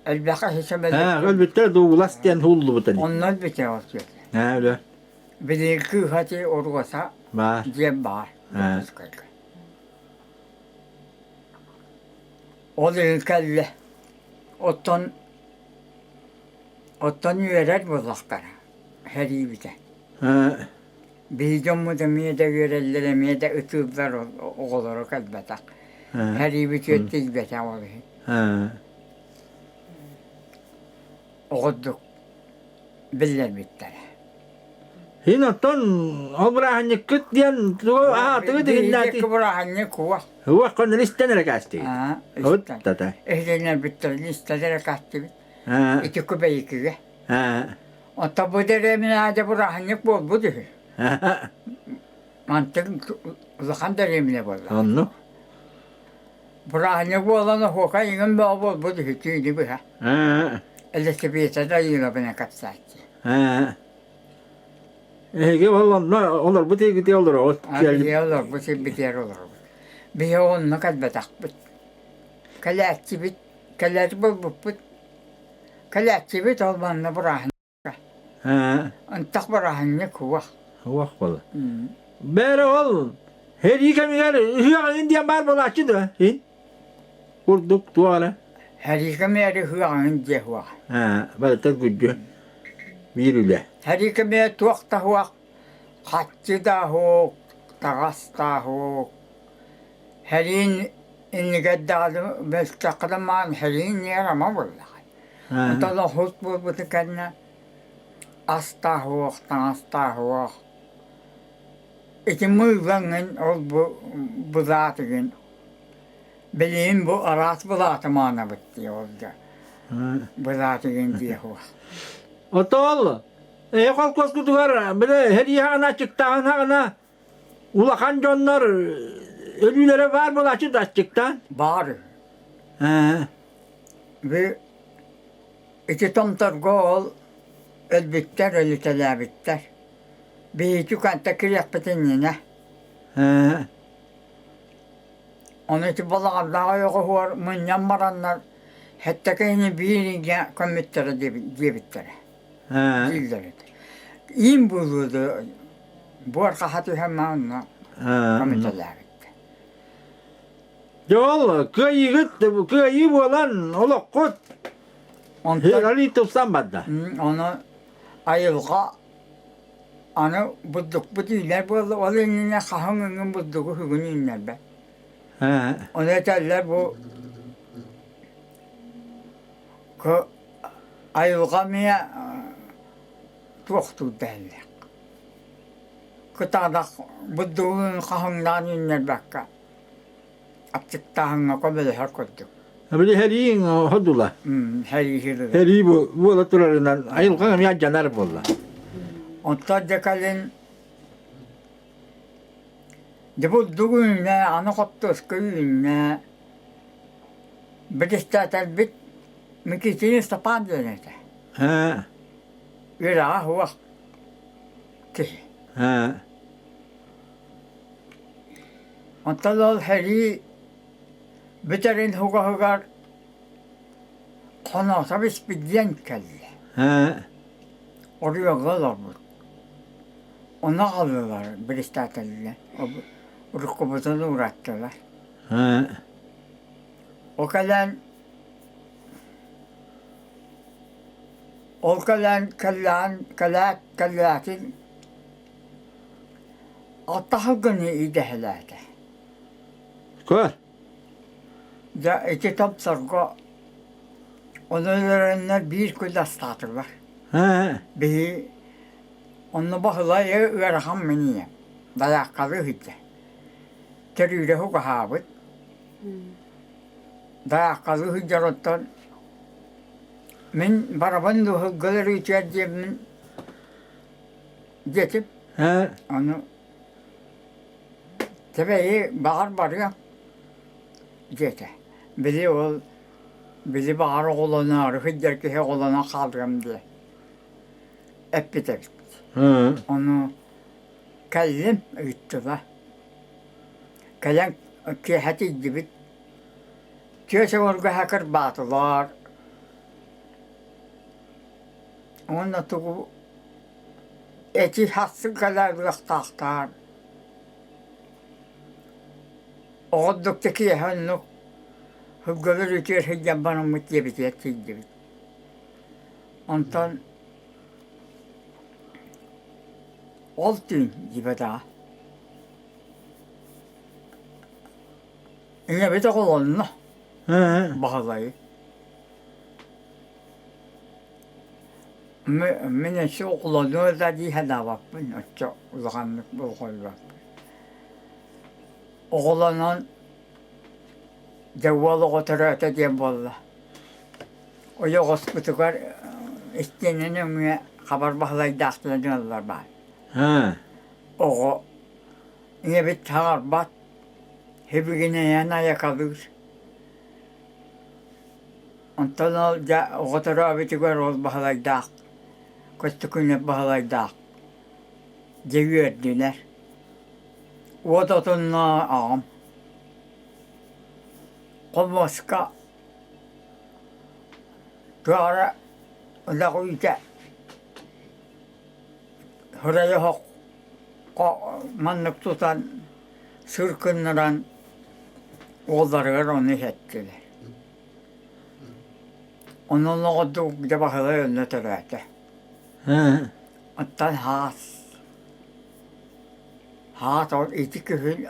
элбэх киһи сөмөлүөккэ Өлбүттэр Дуглас диэн ууллубута дии. Онно өлбүтэ ол сүөтэ. Ээ, өлө. Билиҥҥи кыыһа ити Оруоса Баар. диэн баар Ээ. Дьокуускайга. Ол иһин кэллэ. Оттон оттон үөрэр буоллахтара сэриибитэ. Ээ. Биһи дьоммут эмиэ да үөрэллэр, эмиэ да ытыыллар оҕолоро кэлбэтэх. Ээ. Сэриибит үөттүйбэтэх ол иһин. Ээ. Оҕордук биллэрбиттэрэ. Һин оттон ол бырааһынньыккыт диэн тугу аатыгыт иһиннээти? Биһиги бырааһынньык уох. Уох коннор истэн эрэ каастыгыт. Аа, От истэн. тата. Иһитиннэрбиттэрин истэн эрэ каастыбыт. Аа. Ити Күбэйикигэ. Аа. Оттон бу дэриэбинэ бырааһынньык буолбут үһү. Мантык улахан дэриэбинэ буолла. Онну. Бырааһынньык буолан оһуокай иҥин бөҕө буолбут үһү түүнү быһа. Аа. Элэсэбиэтэ Дайыылабына кэпсээччи. Аа. Эһиги ол онно олорбут игити олороҕут. Биһиги олорбут сирбитигэр олоробут. Биһиги онно кэлбэтэхпит. Кэлээччибит, кэлэр буолбуппут. Кэлээччибит ол манна бырааһынньыкка. Ынтах бырааһынньык уох. Уох буолла. Бээрэ ол сэрии кэмигэр ыһыаҕын диэн баар буолааччы дуо? Ин? Курдук туох эрэ. Сэрии кэмигэр ыһыаҕын дьиэ суох. Барыта күдьү биир үлэ. Сэрии кэмигэр туох да суох, хаччы да суох, таҥас да суох. Сэриин иннигэр даҕаны мөлтөххө да маан сэриин иннигэр ама буоллаҕа. Онтон оһус буолбутун кэннэ ас да суох, таҥас да суох. Ити мыыллаҥҥын ол бу былаатыгын билигин бу араас былааты маанабыт дии ол да былаатыгын диэх уох. Отол эһи холкуоскутугар били сэрии хаҕына аччыктааһын хаҕына улахан дьоннор өлүүлэрэ баар буолааччы да аччыктаан? Баар. Бу ити томторго ол өлбүттэр, өлүтэлээбиттэр. Биһиги ханта кириэхпит иннинэ. Ону ити балаҕаннаах ойоҕоһугар мунньан бараннар сэттэ киһини биир ыйга көммүттэрэ диэбиттэрэ. Дииллэр этэ. Иин буолуо да буор хаһа түһэн онно көмүтэлээбиттэр. Дьэ ол кыайыыгыт кыайыы буолан олоххут Онтон тупсан барда. Ону айылҕа аны бурдукпут үүнэр буолла, ол иннинэ хаһыҥ өҥүн бурдугу сүгүн үүннэрбэт. Ону этэллэр бу айылҕа эмиэ туохтуур дэһэллэр. Кытаанах бурдугу хаһыҥнаан үүннэрбэккэ аччыктааһыҥҥа көмөлөһөр курдук. Били һэрииҥ ходула. Һэрии Һэрии буола турарынан айылҕаҥ эмиэ алдьанар буолла. Онтон дьэ кэлин дьэ бурдук үүннэ, аны хортуоска үүннэ. Председателбит Микитин Степан диэн этэ. Үөрэҕэ суох киһи. Онтон ол сэрии бүтэрин угаһыгар Хоноосоп Испирдиэн кэллэ. Оройуоҥҥа олорбут. Ону аҕаллылар председателинэн уруккубутун уураттылар. Ол кэлэн ол кэлэн кэллээн кэлээт кэллээтин Аттаһылгыны идэһэлээтэ. Көр. Дьэ ити томторго ону өлөрөннөр биир күн астаатылар. Биһи онно Баһылай ыарахан мин ийэм дайааккалыы сылдьар. Төрүүрэ угаһаабыт. Дайааккалыы сылдьар оттон мин барабын дуоһулга өлөрүүтүгэр диэммин диэтим. Ону Тэбэйи баҕар барыам диэтэ. Били ол били баҕар оҕолоноору сылдьар киһи оҕолонон хаалыам диye эппит эбит. Ону кэллим ыыттыла. Кэлэн киэһэ тиийдибит. Түөс оҥорго кырбаатылар. Уонна тугу Эти сарсын кэлээбиэхтаахтаар Оҕордук да киэһэ оннук сылгылар үтүөр сылдьан бараммыт диэбитигэр тиийдибит. Онтон ол түүн дьибэтэҕэ ийэбит оҕолонно Баһылайы Мин өссө оҕолонуо да дии санаабаппын, оччо улаханнык болҕойбоппун. Оҕолонон дьэ уол оҕо төрөөтө диэн буолла. Ойоҕоспутугар истиэнэ нөҥүө хабар Баһылайдаахтара дьоноллор баар. Оҕо ийэбит саҥарбат, сибигинэйэн айакалыыр. Онтон ол дьэ оҕо төрөөбүтүгэр ол Баһылайдаах, Көстөкүүнэп Баһылайдаах дьэ үөрдүлэр. Уот отунна аҕам хомуоска туора ынах үүтэ сырайа оһоххо маннык тутан сыр гыннаран уолларыгар ону иһэттилэр. Онон оҕордук дьэ Баһылай онно төрөөтө. Оттон хаас хаас ол ити күһүн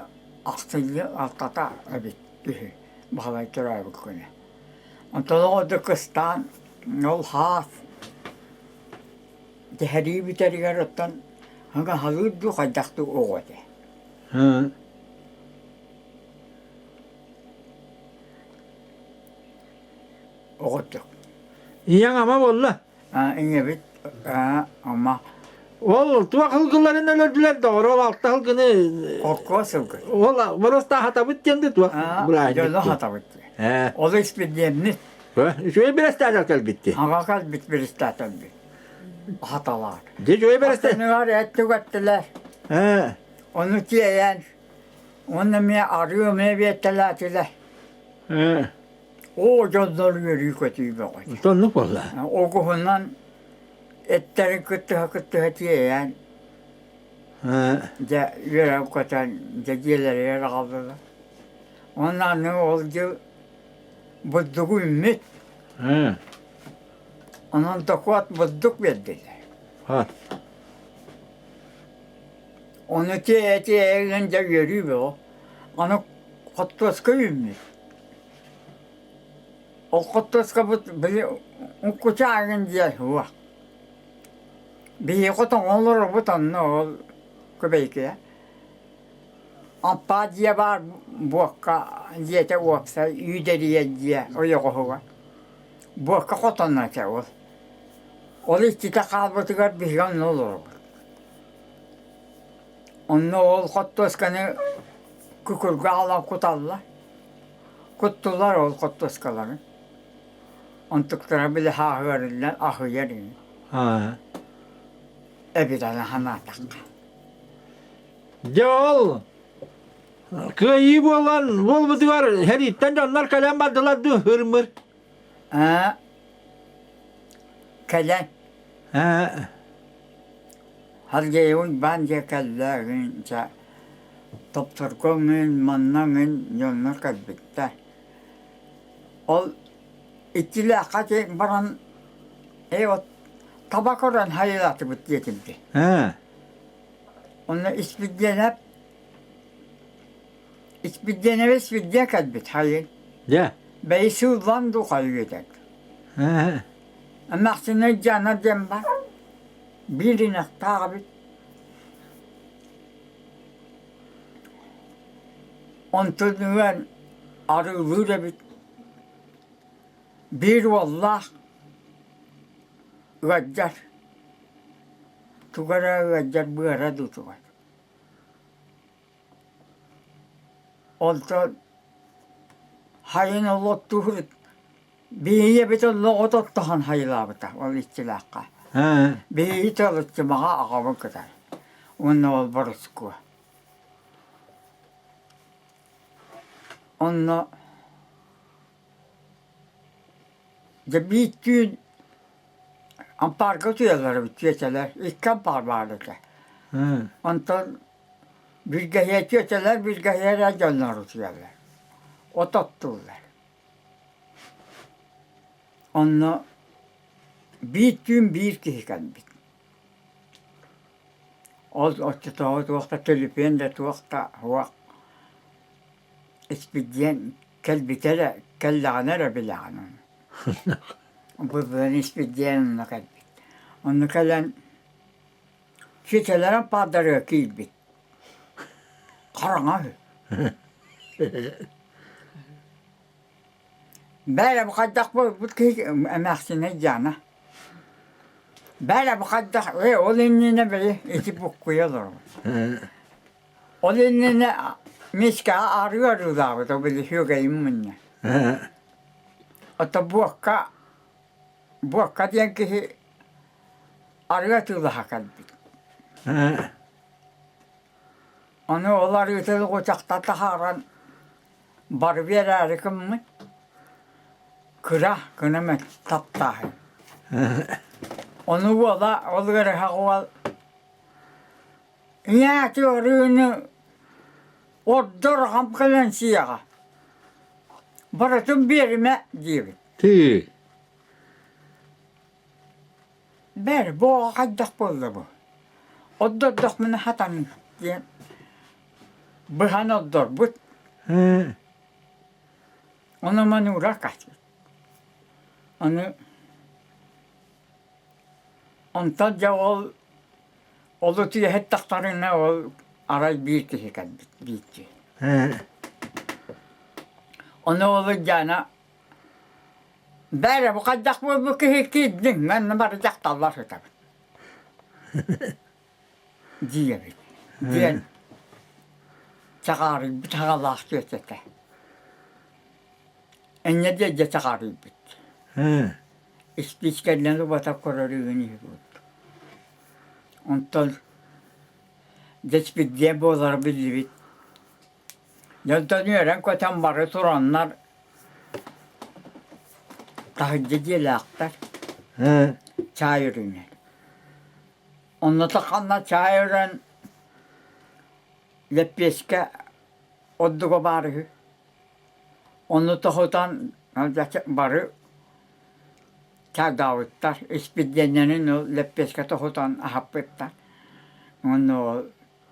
ахсынньы алтата эбит үһү Баһылай төрөөбүт күнэ. Онтон оҕордук кыстаан ол хаас түһэрии бүтэригэр оттон хаһалыыр дуу хайдах дуу оҕо этэ. Оҕотук. Ийэҥ ама буолла? Ийэбит ама. Ол туох ылгыларын өлөрдүлэр доҕор, ол алта ылгыны... Холкуос ылгы. Ол боруостаа хатабыт диэн да туох быраанньык. Дьону хатабыт диэн. Ол испидиэмнит. Үчүгэй бэрэстээтэл кэлбитти. Аҕа кэлбит бэрэстээтэлбит. Хаталаар. Дьэ үчүгэй бэрэстээтэл. Аттыныгар эт түгэттилэр. Ону тиэйэн уонна эмиэ арыы эмиэ биэртэлээтилэр. Оо, дьоннор үөрүү-көтүү бөҕө. Оннук буолла. Оҕуһунан эттэрин кыттыһа-кыттыһа тиэйэн, дьэ үөрэн-көтөн, дьэ дьиэлэригэр аҕаллылар. Уонна аны ол дьыл бурдугу үүммүт. Онон дохуот бурдук биэрдилэр. Ону тиэйэ-тиэйэ дьэ үөрүү бөҕө. Аны хортуоска үүммүт. Ол хортуоскабыт били кучаагын диэн суох. Биһиэхэ тоҥо олоробут онно ол Күбэйкигэ. Аппаа дьиэ баар буокка дьиэтэ уопсай үүдэрийэ дьиэ ойоҕоһугар. Буокка хотоно этэ ол. Ол иччитэ хаалбытыгар биһиги онно олоробут. Онно ол хортуосканы күкүргэ аҕалан куталлар. Куттулар ол хортуоскалары. Онтуктара били хааһыарыллан аһыйар ини. Эбит аны санаатахха. Дьэ ол кыайыы буолан буолбутугар сэрииттэн дьоннор кэлэн бардылар дуу ырмыр? Аа кэлэн Аа Сергейбин баан дьиэ кэллэ ыҥын топторго ыҥын манна ыҥын дьоннор кэлбиттэр. Ол иччилээххэ тиийэн баран ээ от таба көрөн хайалаатыбыт диэтим дии. Онно Испирдиэнэп Испирдиэнэбэ Испирдиэн кэлбит хайын. Дьэ. Бэйи сыыллан дуу хайыы этэ. Эмээхсинэ Дьана диэн бар. Биир ынахтаах эбит. Онтон ыан арыылыыр эбит. Биир уоллаах ыалдьар. Туга эрэ ыалдьар быара дуу тугай. Онтон хайын олоттуур Биһиги онно от оттоһон хайылаабыта ол иччилээххэ. Биһиги Чалыччымаҕа аҕабын кытары уонна ол Борускуо. Онно дьэ биир түүн ампаарга утуйаллар эбит чүөчэлэр, икки ампаар баар этэ. Онтон билгэһиэ чүөчэлэр билгэһиэ эрэ дьоннор утуйаллар. От оттууллар. Онно биир түүн биир киһи кэлбит. Ол оччотооҕу туох да төлөпүөн да туох да суох. Испирдиэн кэлбитэ эрэ, кэллэҕинэ эрэ билэҕин ону. Былырыын Испирдиэн онно кэлбит. Онно кэлэн чүөчэлэрин паардарыгар киирбит. Хараҥа үһү. Бээрэ бу хайдах буолбут киһи эмээхсинэ Диана. Бээрэ бу хайдах ээ ол иннинэ били ити буккуйа олоробут. Ол иннинэ Мишкаҕа арыы арыылаабыт ол били сүөгэйин мунньа. Ото буокка буокка диэн киһи арыы атыылаһа кэлбит. Ону ол арыытын оҕучахта таһааран бары биэрээри гыммыт, кыра гына таптааһын. Ону уола ол ыарыһах уол «Ийээ, ити арыыны ордор аҕам кэлэн сиэҕэ, барытын биэримэ» диэбит. Тыы. Бэр, бу оҕо хайдах буолла бу? Ордордохпуна хатаныах диэн быһан ордорбут. Ону мануура каачпыт. Ону онтон дьэ ол ол утуйа сыттахтарына ол. Арай биир киһи кэлбит биирдии. Ону ол Дьаана бээрэ бу хайдах буолбут киһи киирдиҥ манна бары дьахталлар сытабыт диэбит диэн чаҕаарыйбыт аҕалаах түөтэтэ Инньэ диэн дьэ чаҕаарыйбыт. Испиискэннэн убата көрөр үһүн үһүбүт. Онтон Дэспирдиэ буолара биллибит. Дьонтон үөрэн-көтөн бары тураннар таһырдьа дьиэлээхтэр чаай өрүнэр. Онно ханна чаай өрөн лэппиэскэ ордуга баар үһү. Ону тоһутан бары чаардаабыттар, испирдиэннэрин ол лэппиэскэ тоһутан аһаппыттар. Уонна ол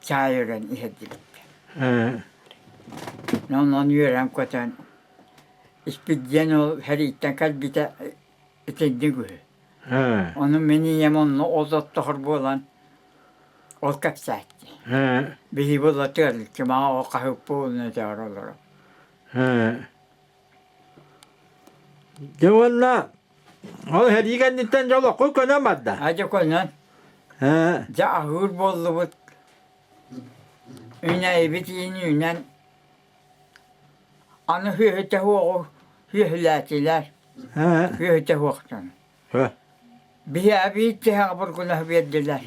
чаай өрөн иһэрдибиттэр. Онон үөрэн-көтөн испирдиэн ол сэрииттэн кэлбитэ итинник үһү. Ону мин ийэм онно ол оттоһор буолан ол кэпсээччи. Биһиги буолла тыалыччы маҕа ол хаһыппы өтөөр олорор. Дьэ уонна ол сэрии кэнниттэн дьэ олоххо көнөн барда. А дьэ көнөн. Дьэ аһыыр буоллубут. Үүнээйибит иин үүнэн аны сүөһүтэ суоҕу сүөһүлээтилэр. Сүөһүтэ суохтан. Биһиэхэ биир тиһэҕи бургунаһы биэрдилэр.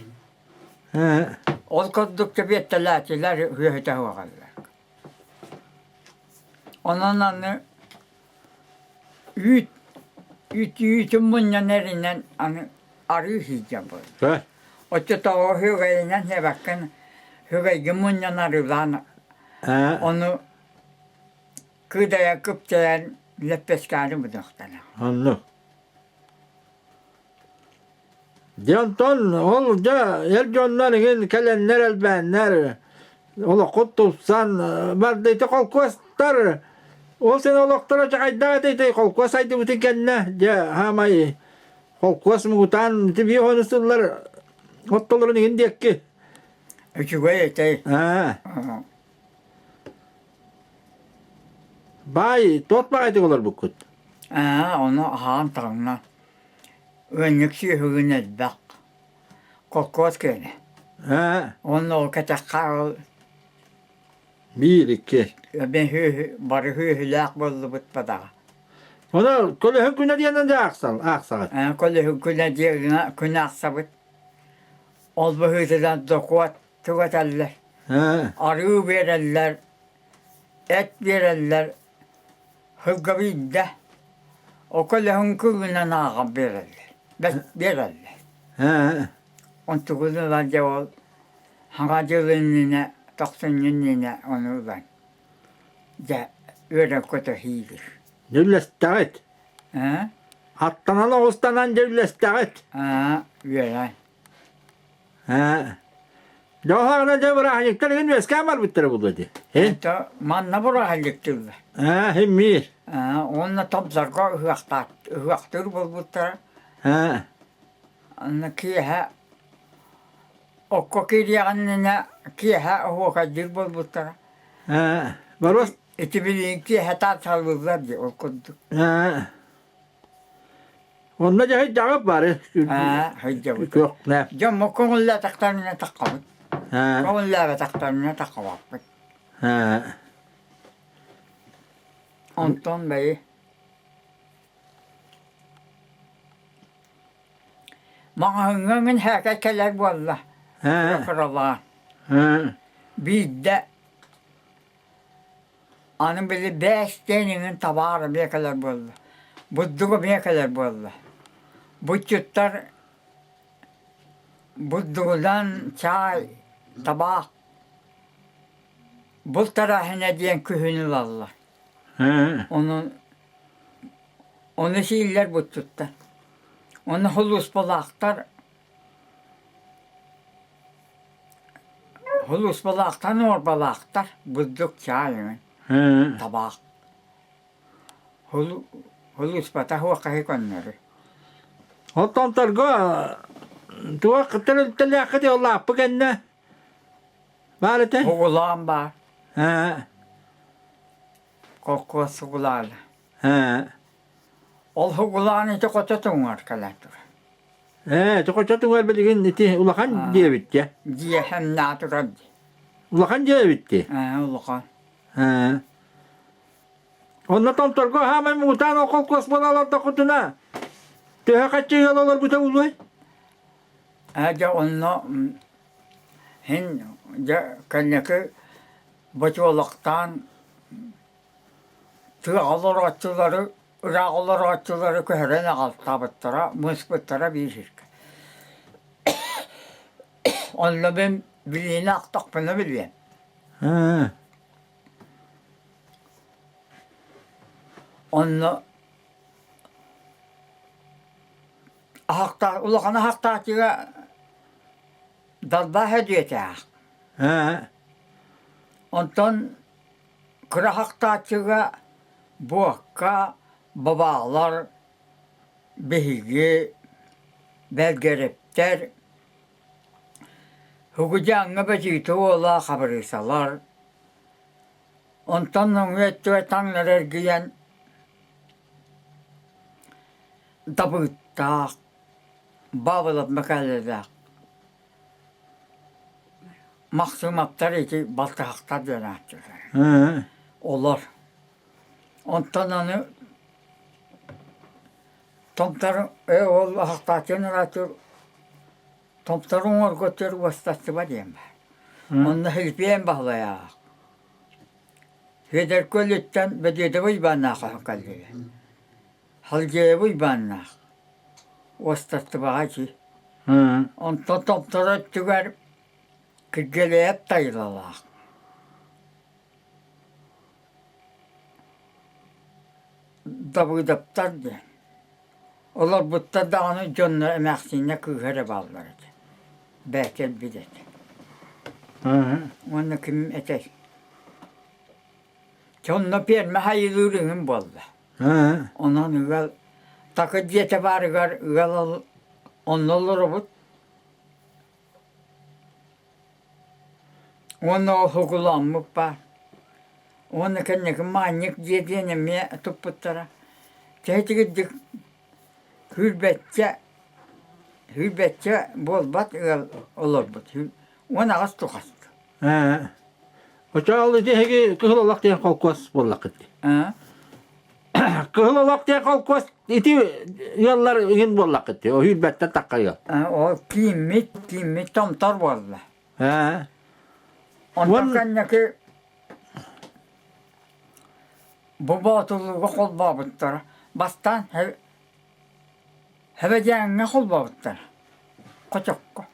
Ол курдук биэртэлээтилэр сүөһүтэ суоҕаллар. Онон аны үүт үүт үүтүн мунньан эринэн аны арыы сылдьан буолла. Оччотооҕу үгэйинэн сиэбэккин үгэйгин мунньан арыылаан ону кыдайа кыптайан лэппэскээни быдахтана. Оннук. Дьэ онтон ол дьэ эр дьоннор иҥин кэлэннэр элбээннэр олоххут тупсан барда ити холкуостар ол син олохторо чахайдаах этэ ити холкуос сайдыбытын кэннэ дьэ хаамай холкуос муҥутаан ити биир хонус сыллар оттолорун иҥин диэкки Үчүгэй этэй. Аа. Баай туох баҕайытык олорбуккут? Аа, ону аһаан таҥна. Ыанньык сүөһүгүн элбэх. Холкуос киэнэ. Аа. Уонна ол кэтэххэ ол Биир, икки. Мен сүөһү, бары сүөһүлээх буоллубут бадаҕа. Ону көлөһүн күнэ диэн дьэ аахсал, аахсаҕыт. Ээ, көлөһүн күнэ диэн күн аахсабыт. Ол быһыытынан докуот түгэтэллэр. Арыы биэрэллэр, эт биэрэллэр, сылга биирдэ. Ол көлөһүн күнүнэн ааҕан биэрэллэр, биэрэллэр. Онтугун ылан дьэ ол Саҥа дьыл иннинэ, тохсунньу иннинэ ону ылан дьэ үөрэн көтө сиибит. Үллэстэҕит? Аттанан оҕустанан дьэ үллэстэҕит? Аа, үөрэн. Ээ. Дьоһоҕуна дьэ бырааһынньыктар игин үөскээн барбыттара буолуо дии. Это манна бырааһынньыктыыллар. Аа, химмиир. Аа, уонна томторго ыһыахтаат ыһыахтыыр буолбуттара. Аа. Анна киэһэ окко киириэҕин иннинэ киэһэ оһуокайдыыр буолбуттара. Аа, боруос Ити билигин киэһэ тааталыыллар дии ол курдук. Аа. Онно дьэ сылдьаҕыт бары. Аа, сылдьабыт. Күөхнэ. Дьоммут көҥүллээтэхтэринэ таххабыт. Аа. Көҥүллээбэтэхтэринэ таххабаппыт. Аа. Онтон бэйи маҕаһыыҥҥа мин һээкэй кэлэр буолла. Аа. Кыралаан. Аа. Биирдэ Аны били бээстээн иҥин табаар эмиэ кэлэр буолла, бурдук эмиэ кэлэр буолла. Булчуттар бурдугунан чаай, табаах, булт тэрээһинэ диэн күһүн ылаллар. Ону ону сииллэр булчуттар. Ону сулууспалаахтар Сулууспалаахтан уорбалаахтар бурдук чаай эҥин, табаах. Сулууспата суох киһи көннөрү. Оттонторго туох тэрилтэлээххит ол лааппы кэннэ? Баар этэ? Угулаан баар. Ээ. Холкуос угулаана. Ээ. Ол угулаан ити хото туҥар кэлэн турар. Ээ, ити хочо туҥар билигин ити улахан диэбит дьэ. Дьиэ хэмнаа турар дии. Улахан диэбит дии. Ээ, улахан. Ээ. Онно томторго хаамай муҥутаан ол холкуос буола олордоххутуна төһө хаччы ыал олорбута буолуой? Ээ, дьэ онно һин дьэ кэнники бочуолактаан тыаҕа олорооччулары ыраах олорооччулары көһөрөн аҕалтаабыттара, мыыспыттара биир сиргэ. Онно мин билиини ахтахпына билиэм. Онно аһахтаа улахан аһахтааччыга далбаа һэдиэтээх. Онтон кыра аһахтааччыга буокка, бабаалар, биһиги, бэлгэрэптэр, Һугудьааҥҥа бөтүүтэ уола хабырыысалар, онтон нөҥүө өттүгэр таҥнары эргийэн Дабыыттаах, Баабылап Мэхээлэлээх, Махсыымаптар ити балтыһахтар диэн ааттыыллар. Олор. Онтон аны Томтор ээ ол аһахтааччыны арааччы Томтор уҥуоргутугар уостастыба диэн баар. Онно Хилипиэн Баһылайаах. Федорка өлүттэн Бөдүөдэбэ Уйбааннаах хаһан кэллилэр. Халдьаайабы Уйбааннаах уостастыбаҕа ити. Онтон Томтор өттүгэр Киргиэлэйэп Тайылалаах. Дабыыдаптар диэн. Олорбуттар даҕаны дьонно эмээхсиҥҥэ кыыһа эрэ бааллар этэ. Бээкэлбит этэ. Уонна ким этэй? Дьэ онно пиэрмэ хайылыыр иҥин буолла. Онон ыал такы дьиэтэ баарыгар ыал онно олоробут. Уонна ол уһугулааммыт баар. Уонна кэнники маанньык дьиэ диэн эмиэ туппуттара. Чэчигирдик сүүрбэччэ сүүрбэччэ буолбат ыал олорбут. 18 тухаст. Ээ. Оччоҕо ити эһиги Кыһыл олох диэн холкуос буоллаххыт дии. Аа. Кыһыл олох диэн холкуос ити ыаллар иһин буоллаххыт дии. Сүүрбэттэн тахха ыал. Ол кииммит, кииммит томтор буолла. Ээ. Онтон кэнники бу Боотулууга холбообуттара. Бастаан Хэбэдьээҥҥэ холбообуттара. Хочокко.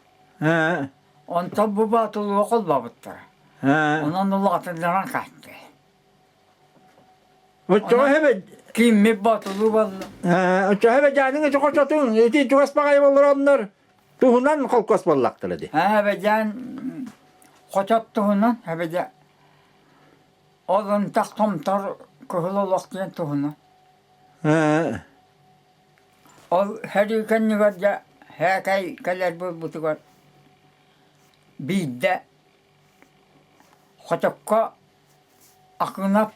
Ээ. Онтон бу Боотулууга холбообуттара. Ээ. Онон улаатыннаран хаалта. Оччоҕо хэбэ Кииммит Боотулуу буолла. Ээ, оччоҕо Хэбэдьээниҥ ити хочотун ити чугас баҕайы олороннор туһунан холкуос буоллахтара дии. Хэбэдьээн хочот туһунан Хэбэдьэ ол ынтах томтор кыһыл олох диэн туһунан. Ээ. Ол сэрии кэннигэр дьэ һээкэй кэлэр буолбутугар биирдэ Хотокко Акынап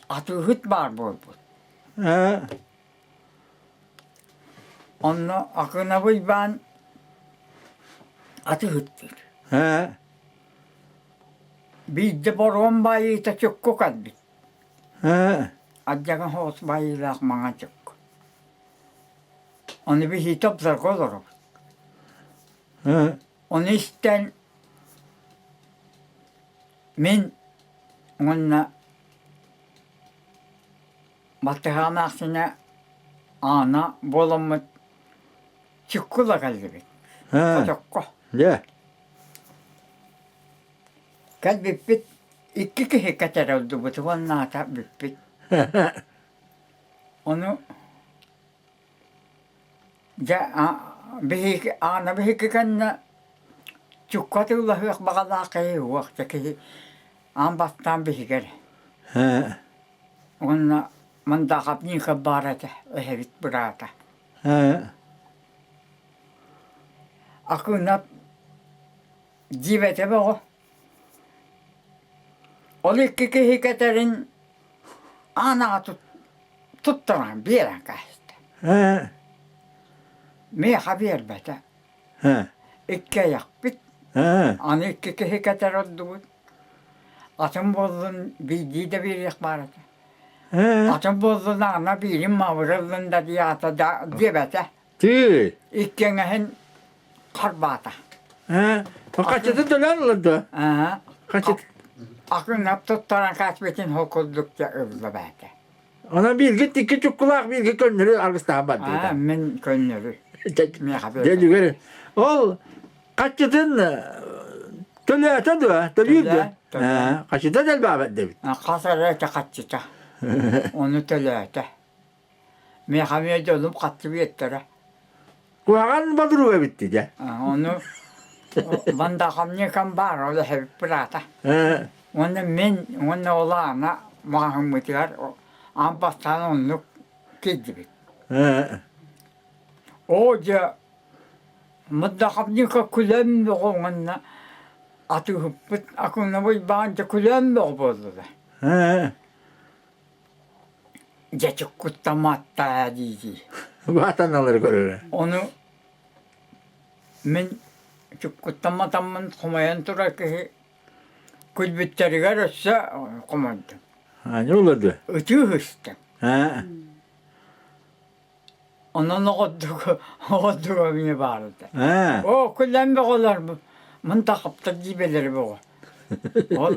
атыыһыт баар буолбут. Ээ. Онно Акынабы Уйбаан атыыһыттыыр. Ээ. Биирдэ боруом баайыыта чукку кэлбит. Ээ. Ардьаҕын соҕус баайыылаах маҥан чукку. Ону биһиги топсорго олоробут. Ээ. Ону истэн мин уонна балтыһаан ахсына Аана буоламмыт чуккула кэллибит. Ээ. Хотокко. Дьэ. Кэлбиппит икки киһи кэтэрэ ордубут уоннаата бүппүт. Ону дьэ биһиги Аана биһиги кэннэ чукка атыылаһыах баҕалаах киһи уох дьэ киһи аан бастаан биһигэр. Уонна Мандахов Ников баар этэ эһэбит быраата. Акыынап дьиибэтэ бөҕө. Ол икки киһи кэтэрин аанаҕа туттаран биэрэн кээстэ. Миэхэ биэрбэтэ. Иккиэйэхпит. Аны икки киһи кэтэр ордубут. Атын буоллун биирдии да биэриэх баар этэ. Атын буоллун аана биирин маабырыллын да диэҕэтэ да диэбэтэ. Тыы. Иккиэҥэһин харбаата. Хаччытын төлөөн ылар дуо? Хаччыт. Акынап туттаран каспитин хол курдук ылла баата. Онон бииргит икки чуккулаах бииргэ көннөрү аргыстаһан бардыгыта. Мин көннөрү. Дьэ Ол хаччытын төлөөтө дуо? Төлүүр дуо? Хаччыта дэлбаабат дэбит. Хас эрэ этэ хаччыта. Ону төлөөтө. Миэхэ эмиэ дьонум хатты биэртэрэ. Куһаҕан бодуруга эбитти дьэ. Ону Мандахамньыкам баар, ол эһэбит быраата. Уонна мин уонна ол аана маҕаһыыммытыгар аан бастаан оннук киирдибит. Оо дьэ, Мандахамньыка күлэн бөҕө уонна атыыһыппыт Акунабый баан дьэ күлэн бөҕө буоллулар. Дьэ чуккуттамааттаа дии-дии. Баатаналары көрөрө. Ону мин чуккуттамматаммын хомойон турар киһи күлбүттэригэр өссө хомойдум. Аанньа олорду. Ытыы сыстым. Онон оҕордуга оҕордуга эмиэ баар этэ. Оо, күлэн бөҕөлөр мындахаптар дьиибэлэри бөҕө. Ол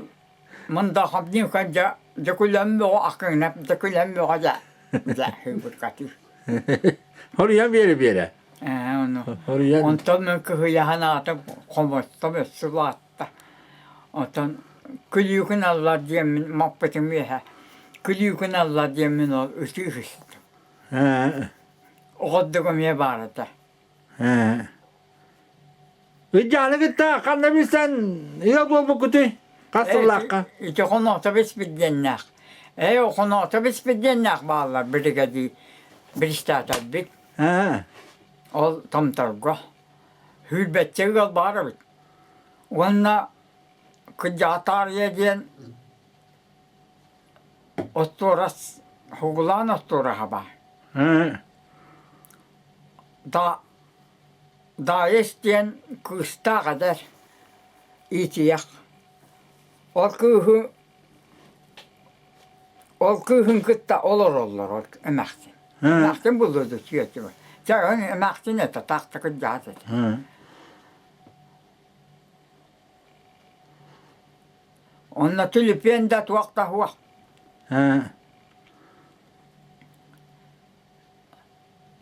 мындахапника дьэ дьэ күлэн бөҕө акыҥнап дьэ күлэн бөҕө дьэ дьэ хыыбыркатыы. Хоруйан биэрэ-биэрэ. Ээ ону. Хоруйан. Онтон мин кыһыйаһан аата хомостом өссө улаатта. Оттон күлүүкүн аллар диэммин маппытым үөһэ. Күлүүкүн аллар диэммин ол ытыы сыстым. Оҕордук эмиэ баар этэ. Ыдьааны кытта ханна билсэн ыал буолбуккутуй? Хас сыллаахха? Ити хоноото биспит диэннээх. Ээ, хоноото биспит диэннээх бааллар биригэдии биристээтэрбит. Ол Томторго. Сүүрбэччэ ыал баар эбит. Уонна Кыдьаатаарыйа диэн Остуорас, Угулаан остуораһа баар. Да Даайыс диэн кыыстаах эдэр иитийэх. Ол кыыһы ол кыыһын кытта олороллор ол эмээхсин. Эмээхсин буллуду сүөтү. Чэ эмээхсин этэ таах да кырдьаҕас этэ. Онно түлүпүөн да туох да суох.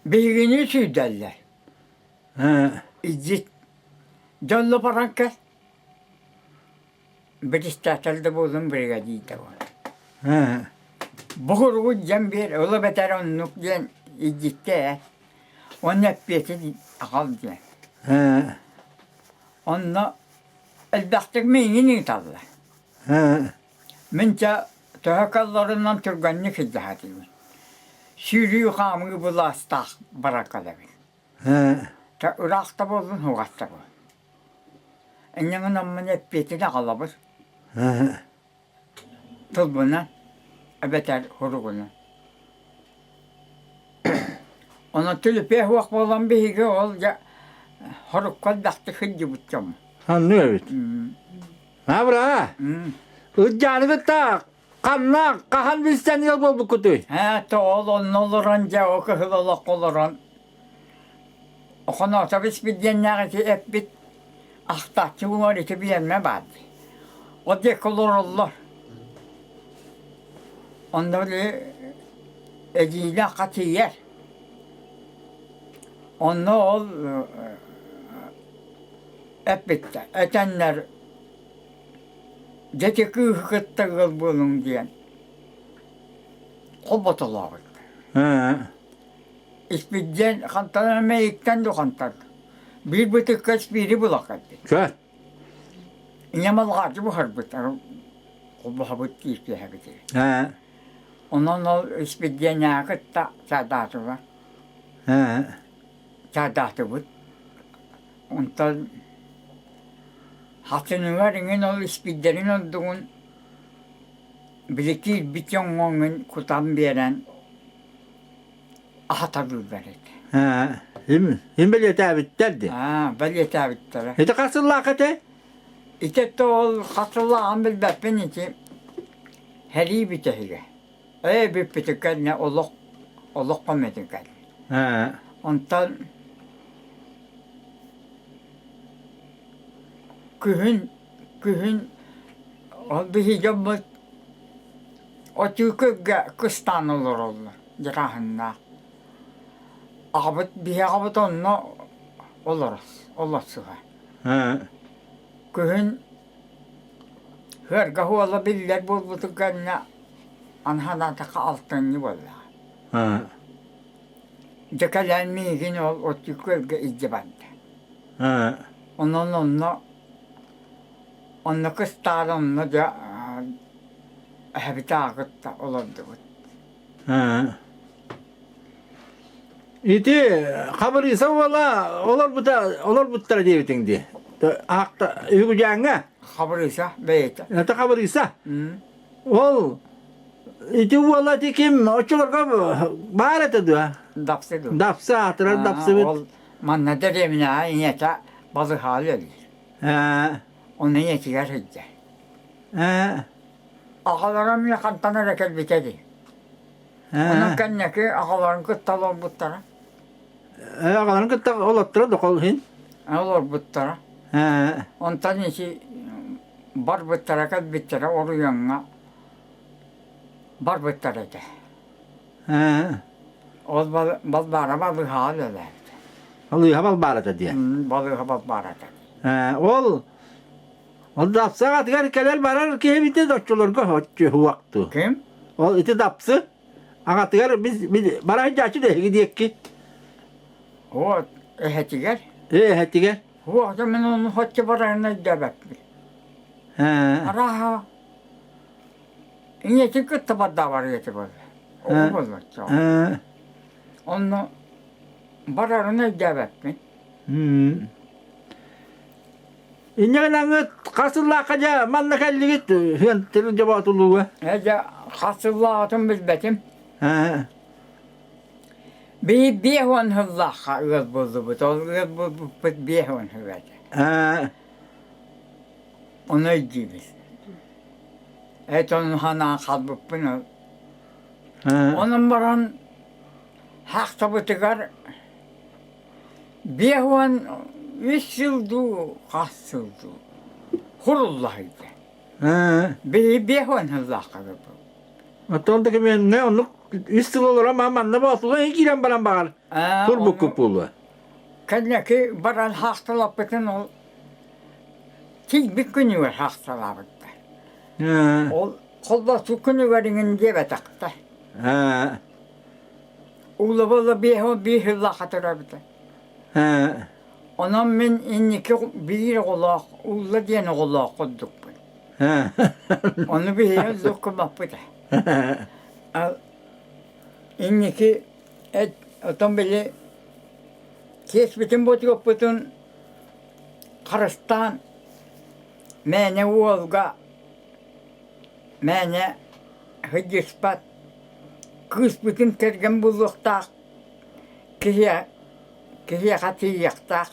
Биһигини сүүрдэллэр. Илдьит дьонно баран кэл. Председатель да буоллун, бригадир да буоллун. Буһуругут дьэн биэр, ол эбэтэр оннук диэн илдьиттэ ээ. Уонна эппиэтин аҕал диэн. Онно Элбэхтик миигин ыыталлар. Мин чэ төһө калларынан түргэнник илдьэ сатыыбын. Сүүрүү хаамыы былаастаах барар кэлэбин. Чэ ыраах да буоллун, угас да буоллун. Инньэ гынаммын эппиэтин аҕалабын. Тылбынан эбэтэр суругунан. Онон түлүпүө суох буолан биһиги ол дьэ хорукка элбэхтик сылдьыбыт дьоммут. Оннук эбит. Абра, ыдьааны кытта ханна хаһан билсэн ыал буолбуккутуй? Ээ, то ол онно олорон дьэ ол кыһыл олоххо олорон Охоноособич диэннээх ити эппит ахтааччы уҥуор ити биэрмэ баар дии. Ол диэки олороллор. Онно били эдьиийдээх тиийэр. Онно ол эппиттэр, этэннэр дьэ ити кыыһы кытта ыал буолуҥ диэн холботолообуттар. Испирдиэн хантан эмэ иттэн да хантан. Биир бытыкка испиири була кэлбит. Көр. Ийэм алҕааччы буһарбыт, холбоһобут диир киэһэбитигэр. Ээ. Онон ол испирдиэннээҕи кытта чаадаатылар. Ээ. Чаадаатыбыт. Онтон хатыныгар иҥин ол испирдэрин ордугун. Били киирбит дьоҥҥун кутан биэрэн аһаталыыллар этэ. Им, им бэлиэтээбиттэр дии. Аа, бэлиэтээбиттэрэ. Ити хас сыллаах этэ? Ити ол хас сыллааҕын билбэппин ити сэрии бүтэһигэ. Ээ бүппүтүн кэннэ олох олох хоммутун кэннэ. Онтон күһүн күһүн ол биһиги дьоммут Отуукурга кыстаан олороллор дьарааһыннаах. Аҕабыт биһи аҕабыт онно олорос олорсуһар. Күһүн Ыарга уола биллэр буолбутун кэннэ аны санаатахха алтынньы буоллаҕа. Дьэ кэлэн миигин ол Отуукурга илдьэ барда. Онон онно онно кыстаан онно дьэ эһэбит кытта олордубут. Ити Хабырыыса уола олорбута олорбуттара диэбитиҥ дии. Аахта Үгүдьээҥҥэ. Хабырыыса бэйэтэ. Это Хабырыыса. Ол ити уола ити ким оччолорго баар этэ дуо? Дапсы дуо? Дапсы аатырар дапсыбыт. Ол манна дэриэбинэҕэ ийэтэ балыһаал өлөр. Ону ийэтигэр сылдьар. Аҕалара эмиэ хантан эрэ кэлбитэ дии. Онон кэнники аҕаларын кытта олорбуттара. Аҕаларын кытта олоттора дохол иһин? Олорбуттара. Онтон ити барбыттара кэлбиттэрэ Оруйуоҥҥа барбыттар этэ. Ол Балбаара балыыһаҕа үлэлээбитэ. Балыыһа Балбаарата диэн? Балыыһа Балбаарата. Ол Ол дапсы аҕатыгар кэлэр-барар киһи эбитэ да оччолорго оччуһуохтуу. Ким? Ол ити дапсы аҕатыгар biz бара сылдьааччы да эһиги диэкки. Вот, эһэтигэр. Ээ, эһэтигэр. Вот, мин ону хоччу барарын өйдөөбөппүн. Арааһа, ийэтин кытта бардаабар ийэти буолла. Оҕо буолла. Онно барарын өйдөөбөппүн. Инньэ гынаҥҥыт хас сыллаахха дьэ манна кэллигит үһүөн тирин дьобоотулууга? Ээ дьэ хас сыллааҕытын билбэтим. Биһи 50 сыллаахха ыал буоллубут. Ол ыал буолбуппут 50 сыл этэ. Ону өйдүүбүт. Эт ону санаан хаалбыппын ол. Онон баран хаахтабытыгар 53 сыл дуу, хас сыл дуу хурулла сылдьар. Биһи 50 сыллаахха кэлбиппит. Оттон да кэмиэннэ оннук үс сыл олорон манна боотулга киирэн баран баҕар турбуккут буолуо. Кэнники баран хаахталаппытын ол тиийбит күнүгэр хаахталаабыттар. Ол холбосуу күнүгэр иҥин диэбэтэхтэр. Улабыла 51 сыллаахха төрөөбүтэ. Онон мин инники биир оҕолоох Улла диэн оҕолоох курдукпун. Ону биһиги өллүк гыммаппыт Инники эт отон били киэспитин ботуоппутун харыстаан мээнэ уолга мээнэ сылдьыспат кыыспытын кэргэн булуохтаах киһиэ киһиэхэ тиийиэхтээх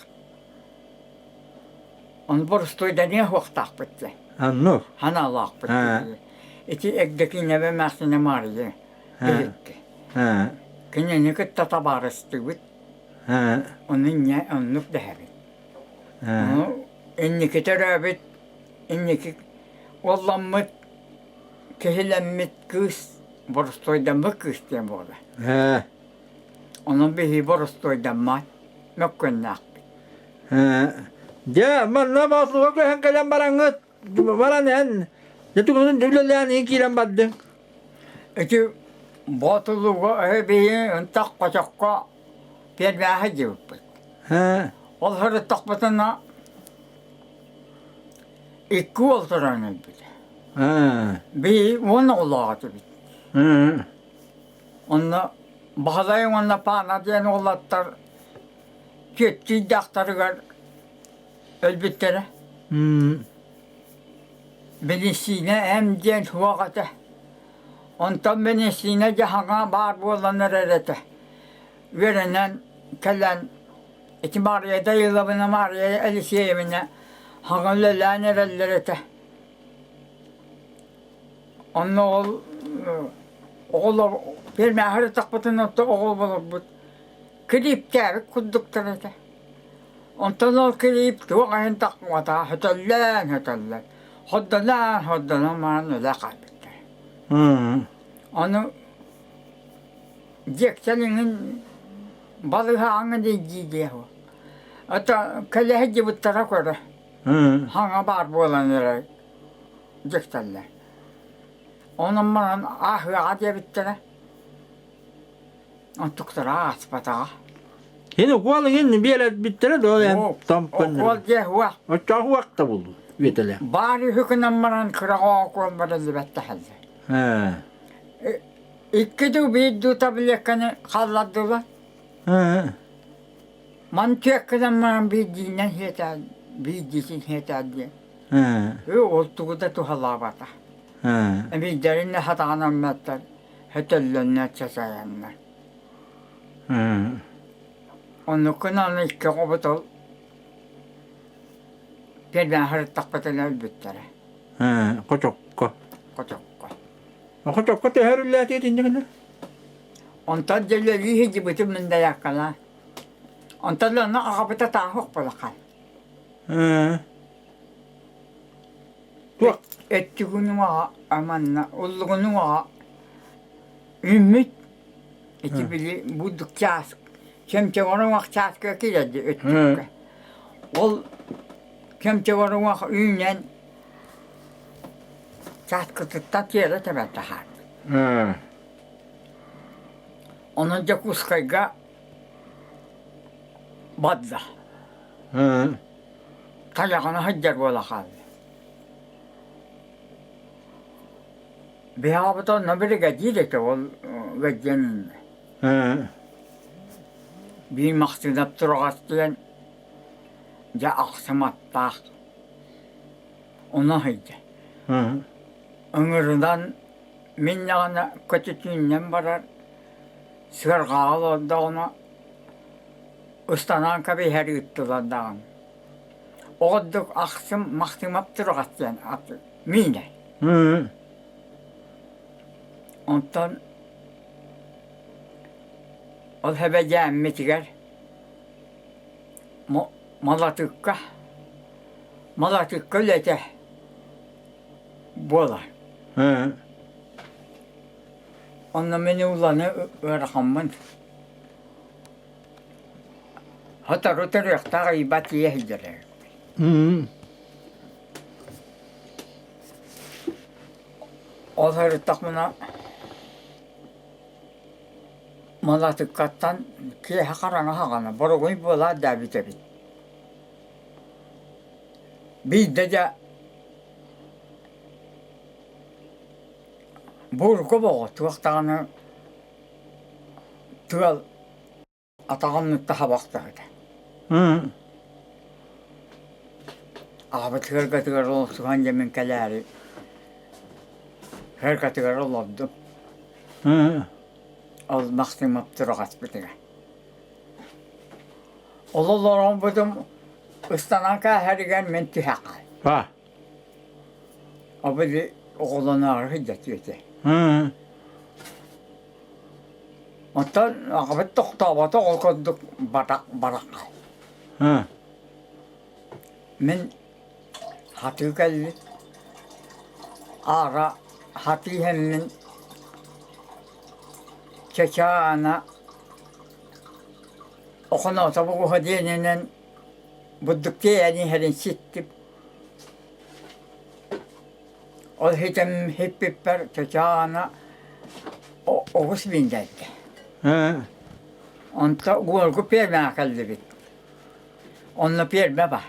ону боростуойданыа суохтаахпыт диэн Оннук. Ханаалаахпыт ити Эгдэкиинэбэ эмээхсинэ Маарыйа биһикки кинини кытта табаарыстыыбыт ону инньэ оннук дэһэбит ону инники төрөөбүт инники уолламмыт киһилэммит кыыс боростуойдаммыт кыыс диэн буолар. Онон биһиги боростуойдаммат мөккүөннээхпит. Дьэ, манна Боотулуга көһөн кэлэн бараҥҥыт, баран эн, дьэ тугунун үлэлээн иһин киирэн бардыҥ. Ити Боотулуга биһи ынтах хочокко пиэрмэҕэ сылдьыбыппыт. Ол сырыттахпытына Икки уол туран өлбүтэ. Биһи уон оҕолоох этибит. Онно Баһылай уонна Паана диэн уолаттар түөттүүрдээхтэригэр өлбүттэрэ. Билисиинэ эм диэн суох этэ. Онтон мэдиссиинэ дьаһаҕа баар буолан эрэр этэ. Үөрэнэн кэлэн ити Маарыйа Дайыылабына, Маарыйа Алексеевна хаҥа үлэлээн эрэллэр этэ. Онно ол оҕолор пиэрмэҕэ ытахпытын отто оҕо олорбут килииптээбит курдуктар этэ. Онтон ол килиип туох иһин тахсыбатаҕа сөтөллөөн-сөтөллөн, хордоноон-хордонон баран өлө хаалбыттар. Ону дьиэксэн иҥин балыыһаҕа дии Это кэлэ сылдьыбыттара көрө. Хаҥа баар буолан эрэр дьиктэллэр. Онон баран ааһыаҕа диэбиттэрэ. Онтуктара ааспатаҕа. Ини укуол иҥин биэрэрбиттэрэ дуо эн томпон Укуол дьэ уох. Оччоох уох да булду үөтэлэ. Баар үһү гынан баран кыраҕа укуол барыллыбат таһаллар. Икки дуу биир дуу таблетканы хааллардылар. Ман түөккүнэн баран биирдиинэн сиэтээн, биирдиитин сиэтээн диэн. Ол тугу да туһалаабата. Биирдэрин да сатаҕанамматтар, сөтөллөннөр, чачайаннар. Оннуккун аны икки оҕобут ол пиэрмэҕэ сырыттахпытына өлбүттэрэ. Хочокко. Хочокко. Хочокко төһөрүллээтиит инньэ гынар? Онтон дьэлэлии сылдьыбытым мин дайааккалаан. Онтон онно аҕабыта тааһы охполахан. Туох? Өттүгүн уҥаҕа манна уллугун уҥаҕа үүммүт ити били бурдук чаас чөмчөҥөр уҥах чааска киирэрди өттүккэ. Ол чөмчөҥөр уҥах үүнэн чааскытыттан тиэрэ тэбэн таһаарбыт. Онон Дьокуускайга барда. Тайаҕына сылдьар буола хаалла. Биһиэхэ онно биригэдьиир этэ ол ыалдьан иннэ. Биир Махсыынап тураҕас диэн дьэ ахсым аттаах ону сылдьар. Ыҥырынан Мин даҕаны көтүтүүннэн барар, сыарҕаҕа олордоҕуна ыстанан кэбиһэр ыыттылар даҕаны. Оҕордук ахсым Махсыымап тураҕас диэн аты миинэ. Онтон ол Хэбэдьээммитигэр Малатыкка Малатыкка үлэтэ буолар. Онно мин уланы ыарахаммын. Сотору төрүөхтээх ыйба тиийэ сылдьар эбиппин. Ол сырыттахпына Малатыккаттан киэһэ хараҥа хаҕана боругуй буолаат да эбит. Биирдэ дьэ Буурга боҕо туох даҕаны тыал атаҕын ытта хабахтаһыта. Аҕабыт ыаргатыгар олохсуһан дьэ мин кэлээри ыаргатыгар олордум. Ол Махсыымап тураҕаспытыгар. Ол олороммутум ыстанан кээһэригэр мин түһэххэ. Обили оҕолоноору сылдьа этэ. Оттон аҕабыт тохтообото ол курдук барах барах. Мин хатыы кэллим. Аара хатыы иһэммин чачаана Охоноото бугуһа диэнинэн бурдук тиэйэн иһэрин ситтим. Ол иһитэн иһиппиппэр чачаана оҕус биндэрдэ. Онто уолгу пиэрмэҕэ кэллибит. Онно пиэрмэ баар.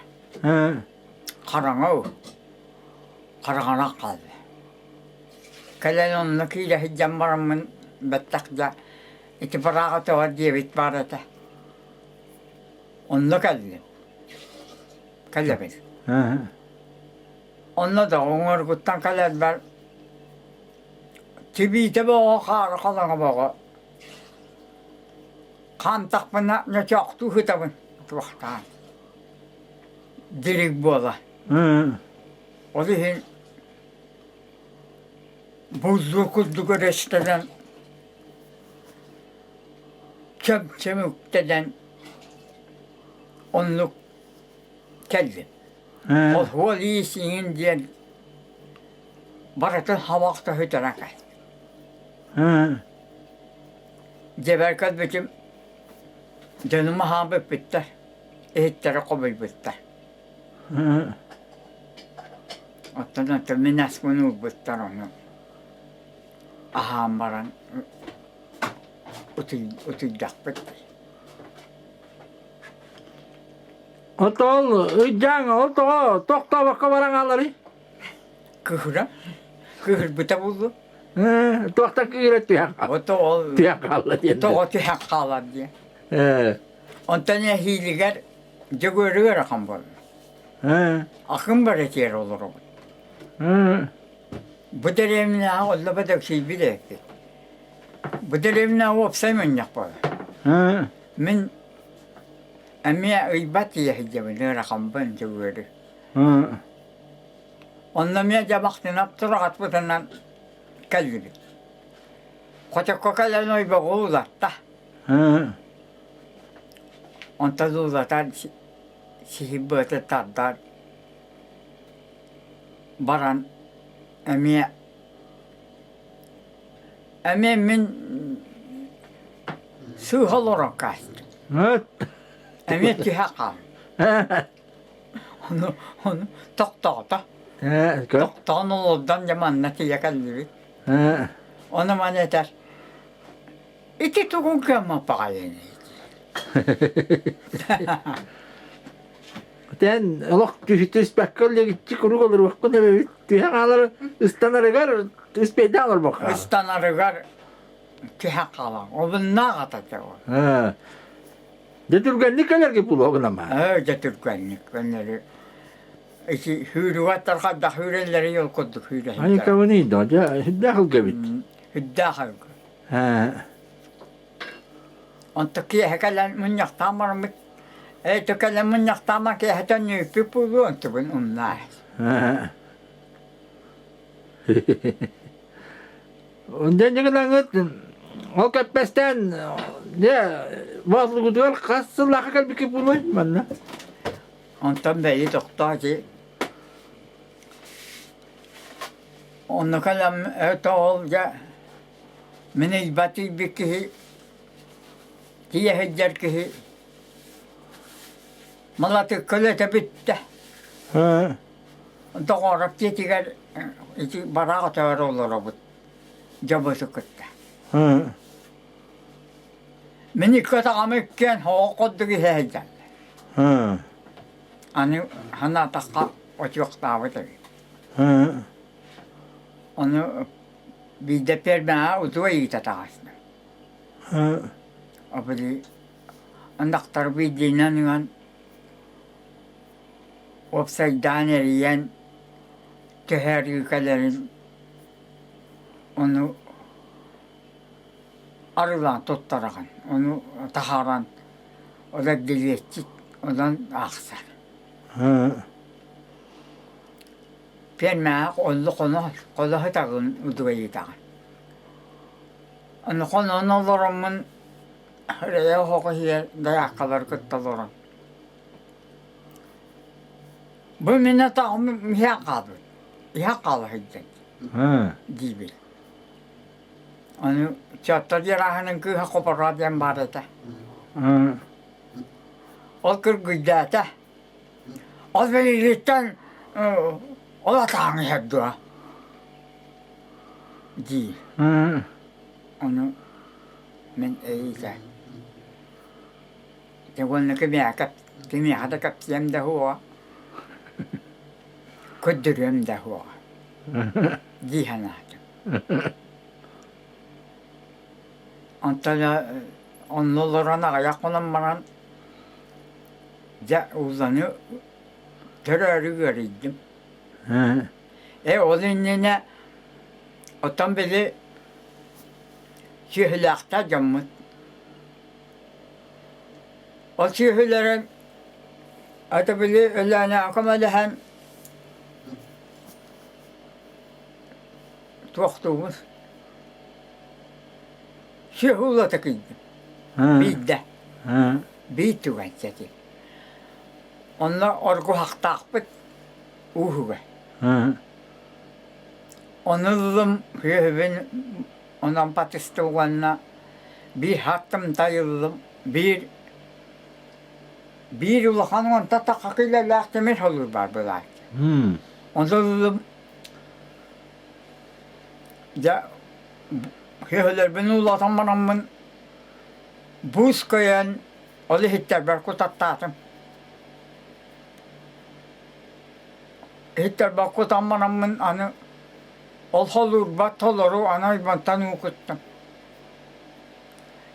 Хараҥа уу. Хараҥанан хаалла. Кэлэн онно киирэ сылдьан бараммын бэттэх дьэ ити барааҕа тоҕо диэбит баар этэ. Онно кэллим. Кэлэбин. Онно да уҥуоргуттан кэлэрбэр Тибиитэ бөҕө, хаара халаҥа бөҕө. Хаамтахпына ньочоохтуу сытабын туохтаан. Дириг буола. Ол иһин буллуу курдук өрөстөнөн чөм-чөм үктэнэн оннук кэллим. Ол суол иис иҥин диэн барытын хабахта сүтэрэн кэллим. Дьэбэр кэлбитим дьонум аһаан бүппүттэр, иһиттэрэ хомуйбуттар. Оттон оттон мин аспын уурбуттар ону аһаан баран утуйдахпыт. Отол ыйдааҥ ол тоҕо тохтообокко баран хааларый? Кыһыра. Кыһырбыта буолуо. Туохтан кыыра түһэн Ото ол түһэн хаалла диэн. Тоҕо түһэн хаалар диэн. Онтон эһиилигэр Дьөгүөрү ыарахан буолла. Акын барытыгар олоробут. Бу дэриэбинэҕэ олло бөдөксүйбүт эбиппит. Бу дэриэбинэҕэ уопсай мунньах буолар. Мин эмиэ ыйбат тиийэ сылдьабын ыарахаммын Дьөгүөрү. Онно эмиэ дьабахтынап тураҕатпытынан кэллибит. Хотокко кэлэн ойбоҕу улатта. Онтон уулатан сиһи быата тардан баран эмиэ эмиэ мин сыыһа олорон хаастым. Эмиэ түһэ хааллым. Ону ону тохтоото. Тохтоон олордон дьэ манна тиийэ кэллибит. Ону маны этэр Ити тугун кыаммаппаҕайыный? Тэн олох түспэккэ үллэгиччи куруук олоруоххун эбэбит түһэн хаалар ыстанарыгар үспэйдээн олорбокко. Ыстанарыгар түһэн хаалан обуннаах ата ол. Дьэ түргэнник кэлэргэ булуогун ама. Ээ дьэ түргэнник көннөрү ити сүүрүгаттар хайдах сүүрэллэрий ол курдук сүүрэ Ай кабыный да дьэ сүрдээх ылгабит. Сүрдээх ылга. Онто киэһэ кэлэн мунньахтаан бараммыт, ээ кэлэн мунньахтаама киэһэ төннүбүппүт буолуо онтубун умнаа. Дьэ ол кэппэстээн дьэ боотулгутугар хас сыллаахха кэлбиккит буолуой манна? Онтон бэйи тохтоо ити Онно кэлэн это ол дьэ мин ыйбат тиийбит киһи тиийэ сылдьар киһи малатыкка үлэтэ бүттэ. Доҕоороп дьиэтигэр ити бараах өтөөр олоробут дьобуту кытта. Мин икки атаҕым иккиэн оҕо курдук иһэ сылдьаллар. Аны санаатахха отуохтаабыт эбит. Ону биирдэ пиэрмэҕэ утуо ыыта таҕыста. Били ынахтары биирдиинэн ыан уопсайдаан эрийэн түһэрии кэлэрин ону арыылаан туттараҕын, ону таһааран ол эрдилиэччит онон аахсар. Пиэрмэҕэ онно хоно хоно сытаҕын удугайыытаҕын. Ону хонон олороммун рэйэ оһох иһигэр дайааккалары кытта олорон. Бу мин атаҕым иһэн хаалбыт, иһэн хаала сылдьан диибин. Ону Чатта Дьарааһынын кыыһа Хопороо диэн баар этэ. Ол кыргыйдаата. Ол билигиттэн ол атааҥ иһэр дуо дии. Ону мин эйиитэ Дьэ уонна кимиэхэ кимиэхэ да кэпсиэм да суоҕа, көрдөрүөм да суоҕа дии санаатым. Онтон онно олорон аҕыйах хонон баран дьэ ууланы төрөөрү ыарыйдым. Ээ ол иннинэ оттон били. Сүөһүлээхтэр дьоммут. Ол сүөһүлэрин ата били Өлөөнөҕө көмөлөһөн туохтуубут сүөһү улата киирдим биирдэ биир түгэн сэтим онно оргуһахтаахпыт ууһуга ону ыллым сүөһүбүн онон батыста уонна биир хаттым тайыллым биир биир улахан уонта тахха килэлээх тимир холуур баар былааччы ону ыллым дьэ сүөһүлэрбин уулатан бараммын буус көйөн ол иһиттэрбэр кутаттаатым иһиттэрбэр кутан бараммын аны Ол холуурбат толору аны ойбонтон уу куттум.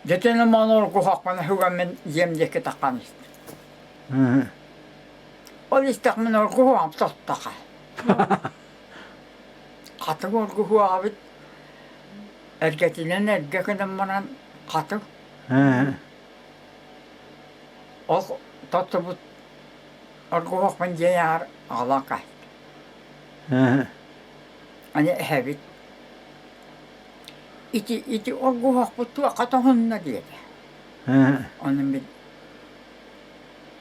Дьэтин монолгуһахпына хүгэммин дьиэм диэки таххан истим. Ол истэхмин оргуһуам тоттоха. Хатыҥ оргуһуаҕабыт эргэтинэн эргэ гынан баран хатыҥ. Ол тоттубут оргуһуохпун дьиэ аар аҕалан хаалта. Аны эһэбит ити ити оргуһахпыт туохха тоһунна диэтэ. Ону мин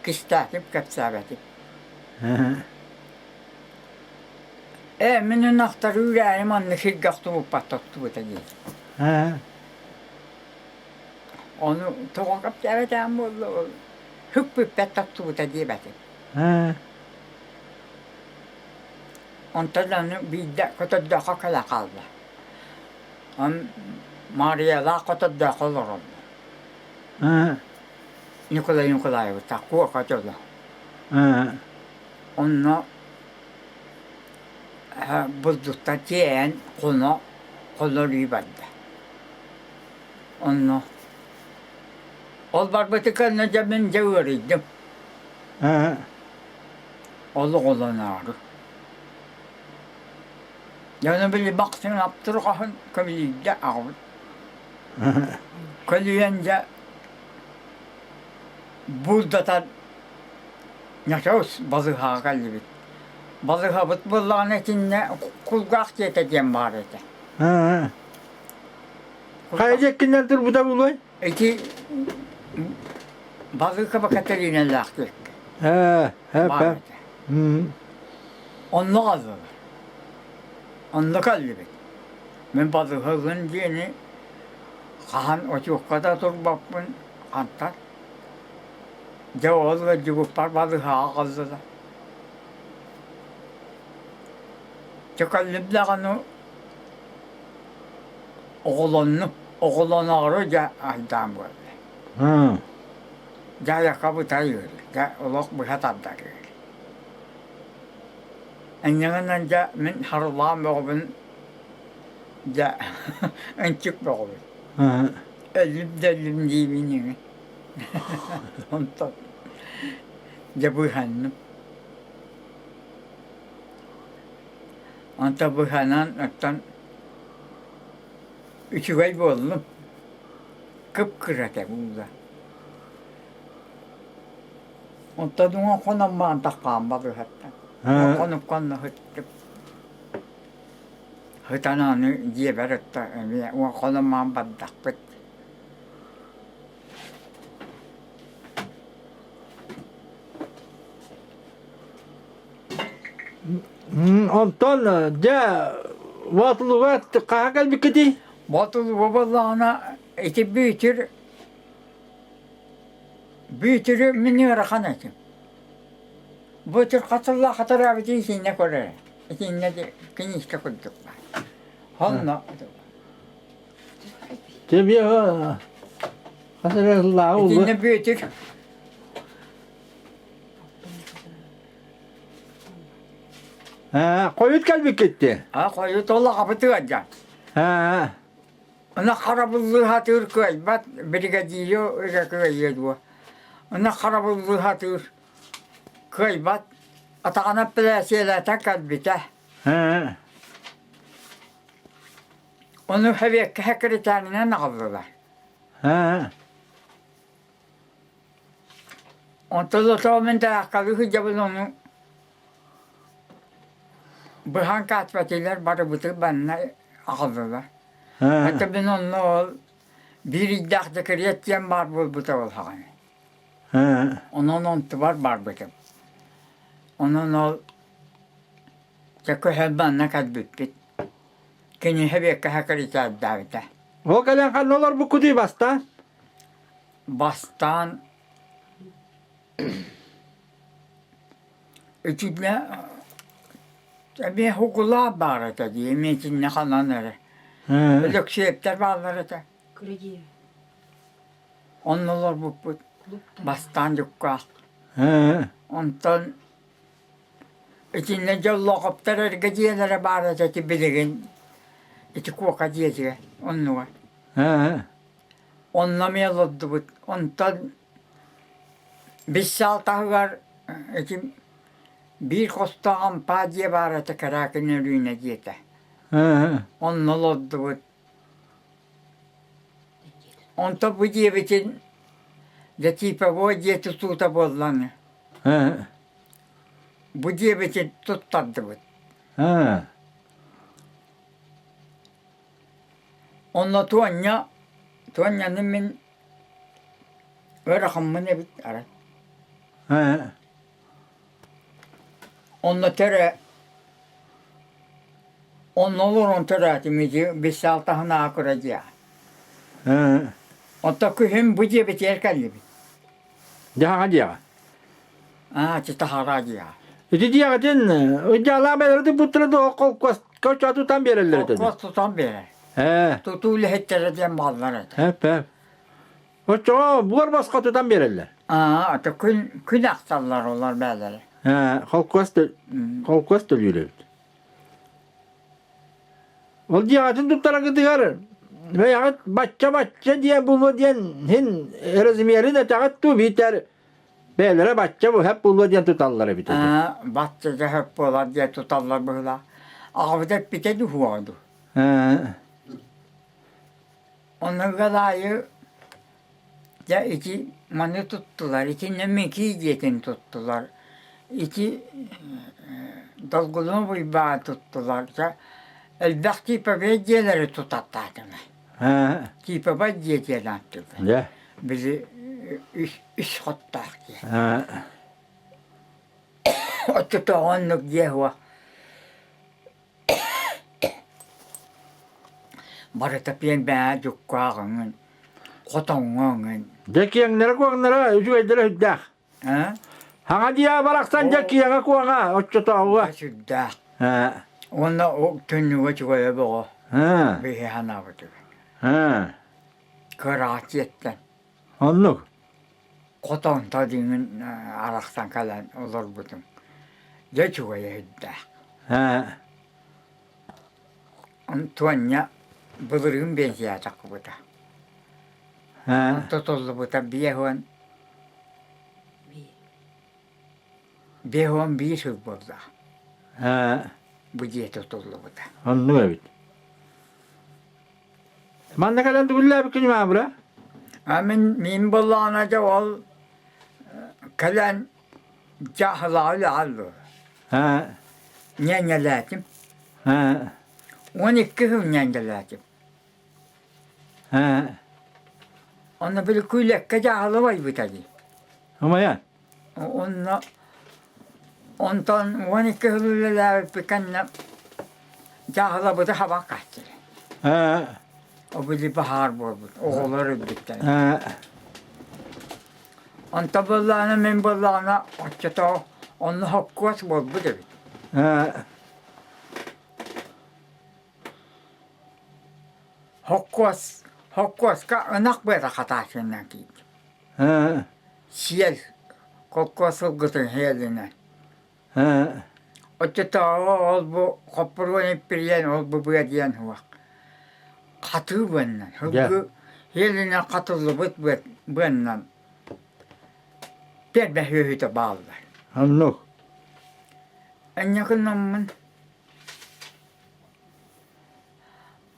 кистээтим кэпсээбэтим. Ээ мин ынахтары үүрээри маннык сиргэ охтубуппат тоттубута диэтэ. Ону тоҕо кэпсээбэтэҕим буолла ол һүкпүппэт тоттубута диэбэтим. Онтон аны биирдэ Көтөрдөөххө кэлэ хаалла. Он Маарыйалаах Көтөрдөөххө олороллор. Николай Николаевич Куока дьоно. Онно булдуттан тиэйэн хоно хоноруу барда. Онно ол барбыты кэннэ дьэ мин дьэ ыарыйдым. Олох олоноору. Дьону били бахсын аптырҕаһын көлүйдэ аҕабыт. Көлүйэн дьэ булдатан ньачоос балыыһаҕа кэллибит. Балыыһабыт буоллаҕына итиннэ кулгаах дьиэтэ диэн баар этэ. Хайа дьиэккинэн турбута буолуой? Ити Балыыкаба Катериналаах диэккэ Ээ, баар этэ. Онно хааллылар. Онно кэллибит. Мин балыыһабын диэни хаһан очуокка да турбаппын хантан. Дьэ ол ыалдьыбыппар балыыһаҕа хааллылар. Дьэ кэллим даҕаны Оҕолоннум, оҕолоноору дьэ айдаан буолла. Дьэ айахха бытай ыарыы, дьэ олох быһа тардар ыарыы. Инньэ дьэ мин харылаан бөҕөбүн, дьэ ынчык бөҕөбүн. Өллүм да өллүм диибин иҥин. Онтон дьэ быыһанным. Онтон быһанан оттон үчүгэй буоллум, кып-кыра этэ буула. Онтон уҥа хонон баран таххаан балыыһаттан. Хонук-хонно сыттым. Сытан аны дьиэбэр ытта эмиэ уон хонон баран бардахпыт. Онтон дьэ Боотулуга хаһан кэлбиккитий? Боотулуга буоллаҕына ити Бүөтүр Бүөтүрү мин ыарахан этим. Бүөтүр хас сыллаах төрөөбүтүн итиннэ көрөр. Итиннэ киниискэ курдук баар. Онно Тебе хас эрэ сыллааҕы Итиннэ Бүөтүр Аа, хойут кэлбиккит дии? Аа, хойут ол аҕабыт ыалдьан. Аа. Ына харабыллыы сатыыр кыайбат, биригэдьиири эрэ кыайыа дуо. Ына харабыллыы сатыыр кыайбат, атаҕына эппэрээссийэлээтэ кэлбитэ. Аа. Ону Сэбиэккэ сэкиритээринэн аҕаллылар. Аа. Онтон лотоо мин тарааккалыы сылдьабын ону быһан каачпатыйлар барыбытын банна аҕаллылар. Это мин онно ол биир ыйдаах декрет диэн баар буолбута ол хаҕана. Онон онтубар барбытым. Онон ол дьэ көһөн манна кэлбиппит. Кини Сэбиэккэ сэкиритээрдээбитэ. Ол кэлэн ханна олорбуккутуй бастаан? Бастаан итиннэ эмиэ угулаах баар этэ дии, эмиэ итиннэ ханан эрэ. Өлөксүөптэр бааллар этэ. Онно олорбуппут бастаан дьуккаах. Онтон итиннэ Дьоллоохоптор эргэ дьиэлэрэ баар этэ ити билигин ити Куока дьиэтигэр оннугар. Онно эмиэ олордубут. Онтон Биссаал таһыгар ити биир хостоох ампаа дьиэ баар этэ Кэрээкин Өрүүнэ дьиэтэ. Онно олордубут. Онтон бу дьиэбитин дьэ типовой дьиэ тутуута буоллаҥ. Бу дьиэбитин туттардыбыт. Онно Туонньа, Туонньаны мин ыарахаммын эбит арай. Онно төрөө онно олорон төрөөтүм ити бессаалтаһынаа кыра дьиэ. Онто күһүн бу дьиэбитигэр кэллибит. Дьаһаҕа дьиэҕэ. Аа, ити таһараа дьиэҕэ. Ити дьиэҕитин ыдьаалаах бэйэлэрэ туппуттара дуо холкуоска тутан биэрэллэр этэ. Холкуос тутан биэрэр. Ээ. Тутуу үлэһиттэрэ диэн бааллар этэ. Эп эп. Оччоҕо буор босхо тутан биэрэллэр. Аа, ото күн күн ахталлар олор бээлэрэ. Ээ, холкуос холкуос төлүүр эбит. Ол дьиэҕитин туттараргытыгар бэйэҕит бачча-бачча диэн буолуо диэн иһин размерин этэҕит дуу биитэр бэйэлэрэ бачча быһап буолуо диэн туталлар эбит этэ. Аа, бачча дьаһап буолар диэн туталлар быһыылаах. Аҕабыт эппитэ дуу суоҕа дуу? Ээ. Онно ыал аайы Дьэ ити маны туттулар, итиннэ Микии дьиэтин туттулар, ити Долгунов Уйбаан туттулар, дьэ элбэх типовой дьиэлэри тутаттаатылар. Типовой дьиэ диэн ааттыыллар. Дьэ. Били үс, үс хоттоох дьиэ. Оччотооҕу оннук дьиэ суох. Барыта пиэн бэйэ дьуккаах өҥүн, хотоҥҥо өҥүн. Дьэ киэҥнэрэ-куоҥнара үчүгэйдэрэ сүрдээх. Ээ? Хаҥа дьиэ барахсан дьэ киэҥэ-куоҥа оччотооҕуга. Сүрдээх. Ээ. Уонна түннүгэ үчүгэйэ бөҕө. Ээ. Биһи санаабытыгар. Ээ. Кыраҕа дьиэттэн. Оннук. Хотонто диҥин арахсан кэлэн олорбутум. Дьэ үчүгэйэ сүрдээх. Ээ. Туонньа былырыын биэнсийэ тахсыбыта. Ээ. Тутуллубута 51 сыл буолла. Ээ. Бу дьиэ тутуллубута. Оннук эбит. Манна кэлэн тугуллаабыккын Маабыра? А мин мин буоллаҕына дьэ ол кэлэн дьаһалаҕа үлэҕэ Аа. Ньээньэлээтим. Аа. 12 сыл ньээньэлээтим. Аа. Онно били күүлэккэ дьаһала байбыта дии. Умайа. Онно онтон 12 сыл үлэлээбиппит кэннэ дьаһалабыты хаба хааччылар. Аа. О били баһаар буолбут, оҕолор өлбүттэр. Аа. Онто буоллаҕына мин буоллаҕына оччотоо онно хоккуос буолбут эбит. Аа. Хоккуос хоккуоска ынах быата хатааччыннан киирдим. Аа. Сиэл холкуос сылгытын сиэлинэн. Аа. Оччотооҕу ол-бу хоппуруон иппириэн ол-бу быа диэн суох. Хатыы быаннан, сылгы сиэлинэн хатыллыбыт быаннан пиэрмэ сүөһүтэ бааллар. Оннук. Инньэ гынаммын.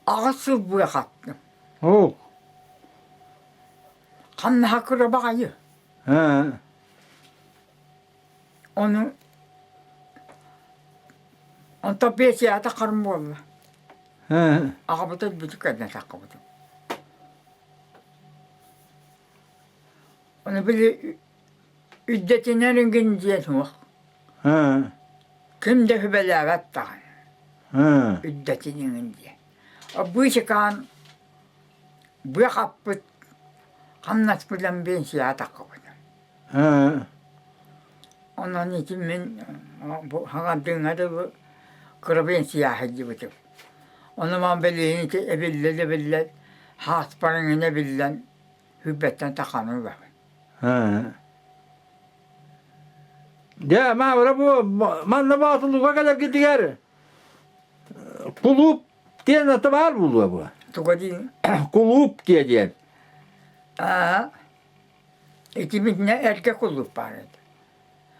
Аҕыс сыл быа хаттым. Оо. Ханнаһа кыра баҕайы. Аа. Ону онтон пенсияҕа таххарым буолла. Аа. Аҕабыт өлбүтү кэннэ таххыбытым. Ону били үрдэтинэр иҥин диэн суох. Аа. Ким да сүбэлээбэт даҕаны. Аа. Үрдэтин иҥин диэн. Быычыкаан быа хаппыт хамнаспынан биэнсийэҕэ таххыбытым. Аа. Онон ити мин бу хаҥардыҥҥа дылы кыра биэнсийэҕэ сылдьыбытым. Ону маан билигин ити эбиллэн-эбиллэн хааспар эҥин эбиллэн сүүрбэттэн тахханы ылабын. Аа. Дьэ, маабыра бу манна Боотулууга кэлэргитигэр кулууп диэн ата баар буолуо бу. Туга диин? Кулууп диэ диэн. Аа, ити митинэ эргэ кулууп баар этэ.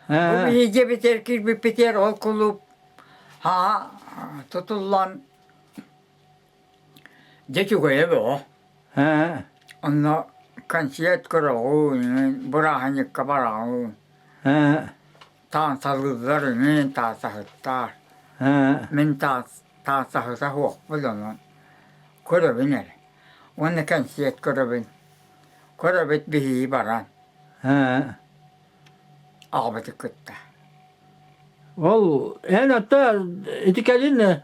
Бу биһиги дьиэбитигэр киирбиппитигэр ол кулууп хаһа тутуллан дьэ үчүгэйэ бөҕө. Аа. Онно концерт көрөҕүн, бырааһынньыкка бараҕын. Аа. Таансалыыллар эҥин таасаһыттар. Аа. Мин таас таасаһыта суохпун онон. Көрөбүн эрэ. Уонна кэнсиэт көрөбүн. Көрөбүт биһиги баран. Аа. Аҕабыты кытта. Ол эн ата ити кэлин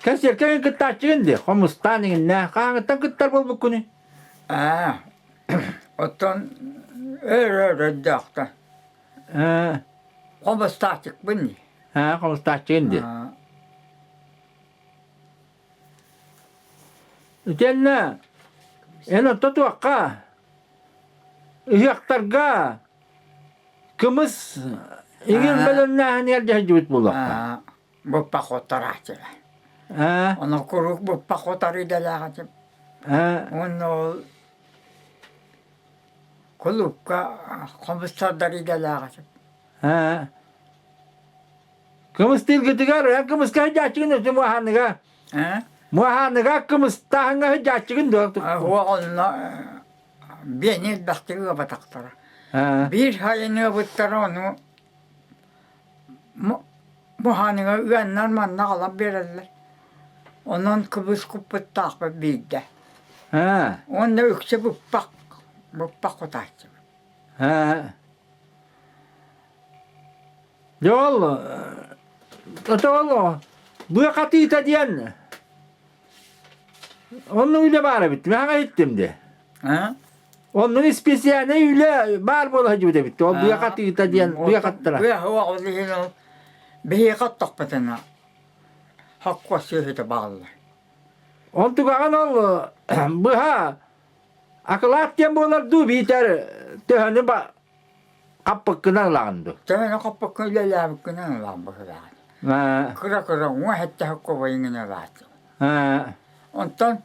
кэнсиэркэ кыттааччыгын дии, хомустаан иҥиннэ. Хаһааҥҥыттан кыттар буолбуккунуй? Аа, оттон өр-өр өрдөөхтөн. Аа. Хомустааччыкпын дии. Аа, хомустааччыгын дии. Итиэннэ эн орто туохха ыһыахтарга кымыс иҥин бэлэмнээһинигэр дьаһайдыбыт буолуохха. Буппа хоторааччыга. Ону куруук буппа хотор идэлээх этим. Уонна ол кулуупка хомустардар идэлээх этим. Кымыстыыргытыгар эн кымыска сылдьааччыгын өтө муоһааныга. Муоһааныга кымыстааһыҥҥа сылдьааччыгын дуо? Уох онно биэни элбэхтик ыабатахтара. Биир сайын ыабыттара ону муоһааныга ыаннар манна аҕалан биэрэллэр. Онон кыбыс куппуттаахпыт биирдэ. Уонна үксэ быппах, быппах кутааччыбыт. Дьэ ол, ото ол быа хатыыта диэн оннук үлэ баар эбит. Мэхэ иһиттим дии. Оннук исписээнэй үлэ баар буола сылдьыбыт эбит. Ол быа хатыыта диэн быа хаттара. Быа суох ол иһин ол биһиэхэ оттохпутуна хоккуос сүөһүтэ бааллар. Онтугаҕын ол быһа акылаат диэн буолар дуу биитэр төһөнү хаппыккынан ылаҕын дуу? Төһөнү хаппыккын үлэлээбиккинэн ылаҕын быһыылааҕын. Кыра-кыра уҥа эттэһик кубайыҥын ылааччы. Онтон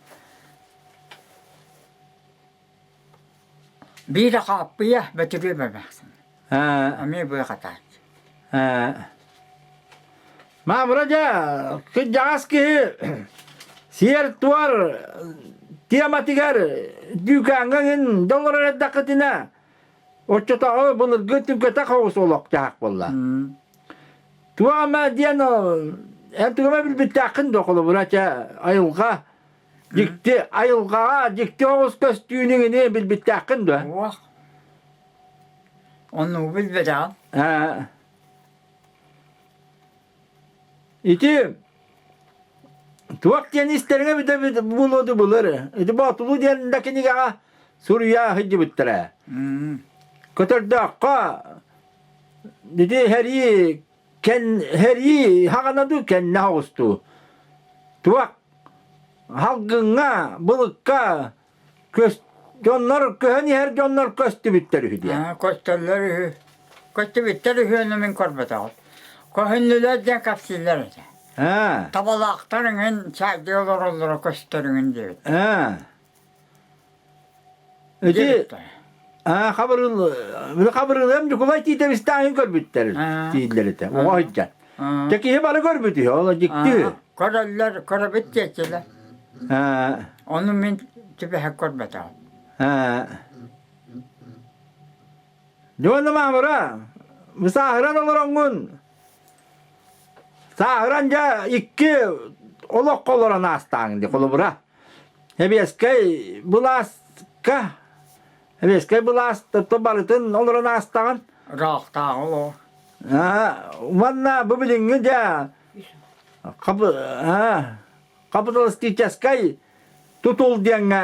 биир хааппыйа бөтүрүөп эмээхсин. Эмиэ быа хатааччы. Маамыра дьэ, кырдьаҕас киһи сиэр-туор тематыгар дүүкээҥҥэ иҥин доллар эрдэххитинэ Оччотооҕу былыргы түҥкэтэх оҕус олохтоох буолла. Туох эмэ диэн эн тугу эмэ билбиттээххин дуо холобура чэ айылҕа дьикти айылҕаҕа дьикти оҕус көстүүнү иҥини билбиттээххин дуо? Уох. Оннугу билбэтэҕим. Ээ. Ити туох диэн истэриҥэ бүтэ буолуоду былыр. Ити Боотулуу диэн да кинигэҕэ суруйа сылдьыбыттара. Көтөрдөөххө ити һэрии кэн һэрии хаҕана дуу кэннэ оҕустуу. Туох халгыҥҥа, былыкка Көс, дьоннор көһөн иһэр дьоннор көстүбүттэр үһү диэн. Көстөллөр үһү. Көстүбүттэр үһү мин көрбөтөҕүм. Көһүннүлэр диэн кэпсииллэр этэ. Табалаахтар эҥин чаайдыы олороллоро көстөр эҥин диэбит. Ити хабырыл хабырылыам Ньукулай Тиитэбистааһын көрбүттэр дииллэр этэ. Оҕо сылдьан. Дьэ киһи бары көрбүт үһү, ол дьикти үһү. Көрөллөр, көрөбүт диэччилэр. Ону мин түбэһэ көрбөтөҕүм. Дьуона Маамыра, сааһыран олороҥҥун, сааһыран дьэ икки олоххо олорон аастааҥ дии, холобура. Эбиэскэй былааска, эбиэскэй былаас барытын олорон аастаҕын. Ыраахтааҕы олох. Уонна бу билиҥҥи дьэ капиталистическай тутул диэҥҥэ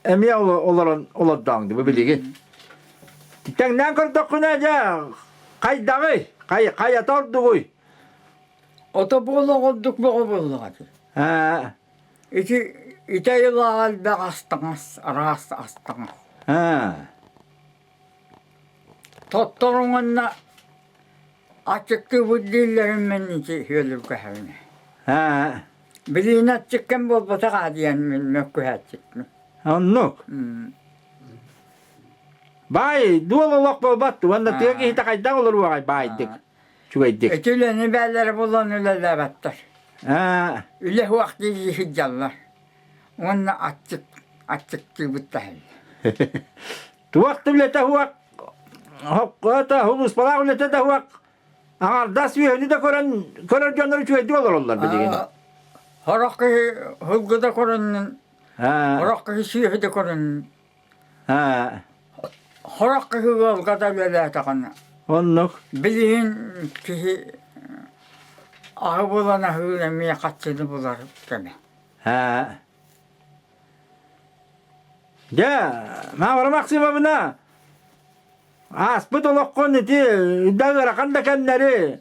эмиэ олорон олордооҥ бу билигин. Тэҥнээн көрдөххүнэ дьэ хайдаҕый? Хайата ордугуй? Ото буола ордук бөҕө буоллаҕа дии. Ити ити айылааҕа элбэх ас-таҥас, араас ас-таҥас. Тотторуҥ уонна аччыктыыбыт дииллэрин мин ити үөлүргэһэбин. Билиини аччыккын буолбатах аа диэн мин мөккүһээччикпин. Оннук. Баай, дуол олох буолбат уонна тыа киһитэ хайдах олоруоҕай баайдык, үчүгэйдик. Ити үлэни бээлэрэ булан үлэлээбэттэр. Үлэ суох дии сылдьаллар. Уонна аччык, аччыктыыбыт даһаллар. Туох да үлэтэ суох, это улууспалаах үлэтэ да суох, аҥардас үөһүнү да көрөн көрөр дьоннор үчүгэйдик олороллор билигин. Сорох киһи сылгы да көрөн, сорох киһи сүөһү да көрөн, сорох киһи ыалга да үлэлээтэҕинэ. Оннук. Билигин киһи аһы булан аһыыр эмиэ хаччыны булар кэмэ. Дьэ, Мавра Максимовна, ааспыт олоххун ити да ыарахан да кэмнэри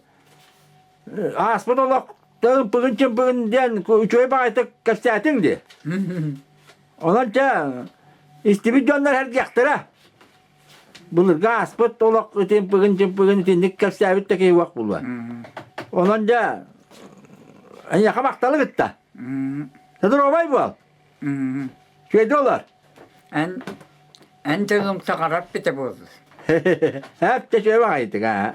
ааспыт олох ымпыгын-чымпыгын диэн үчүгэй баҕайытык кэпсээтиҥ дии. Онон чэ, истибит дьоннор сэргиэхтэрэ. Былыргы ааспыт олох ити ымпыгын-чымпыгын итинник кэпсээбит да киһи уох булуо. Онон дьэ, эйиэхэ махталы кытта. Здоровай буол. Үчүгэйдик олор. Эн эн дьонуҥ саҥарар битэ буоллун. Эп те үчүгэй баҕайытык аа.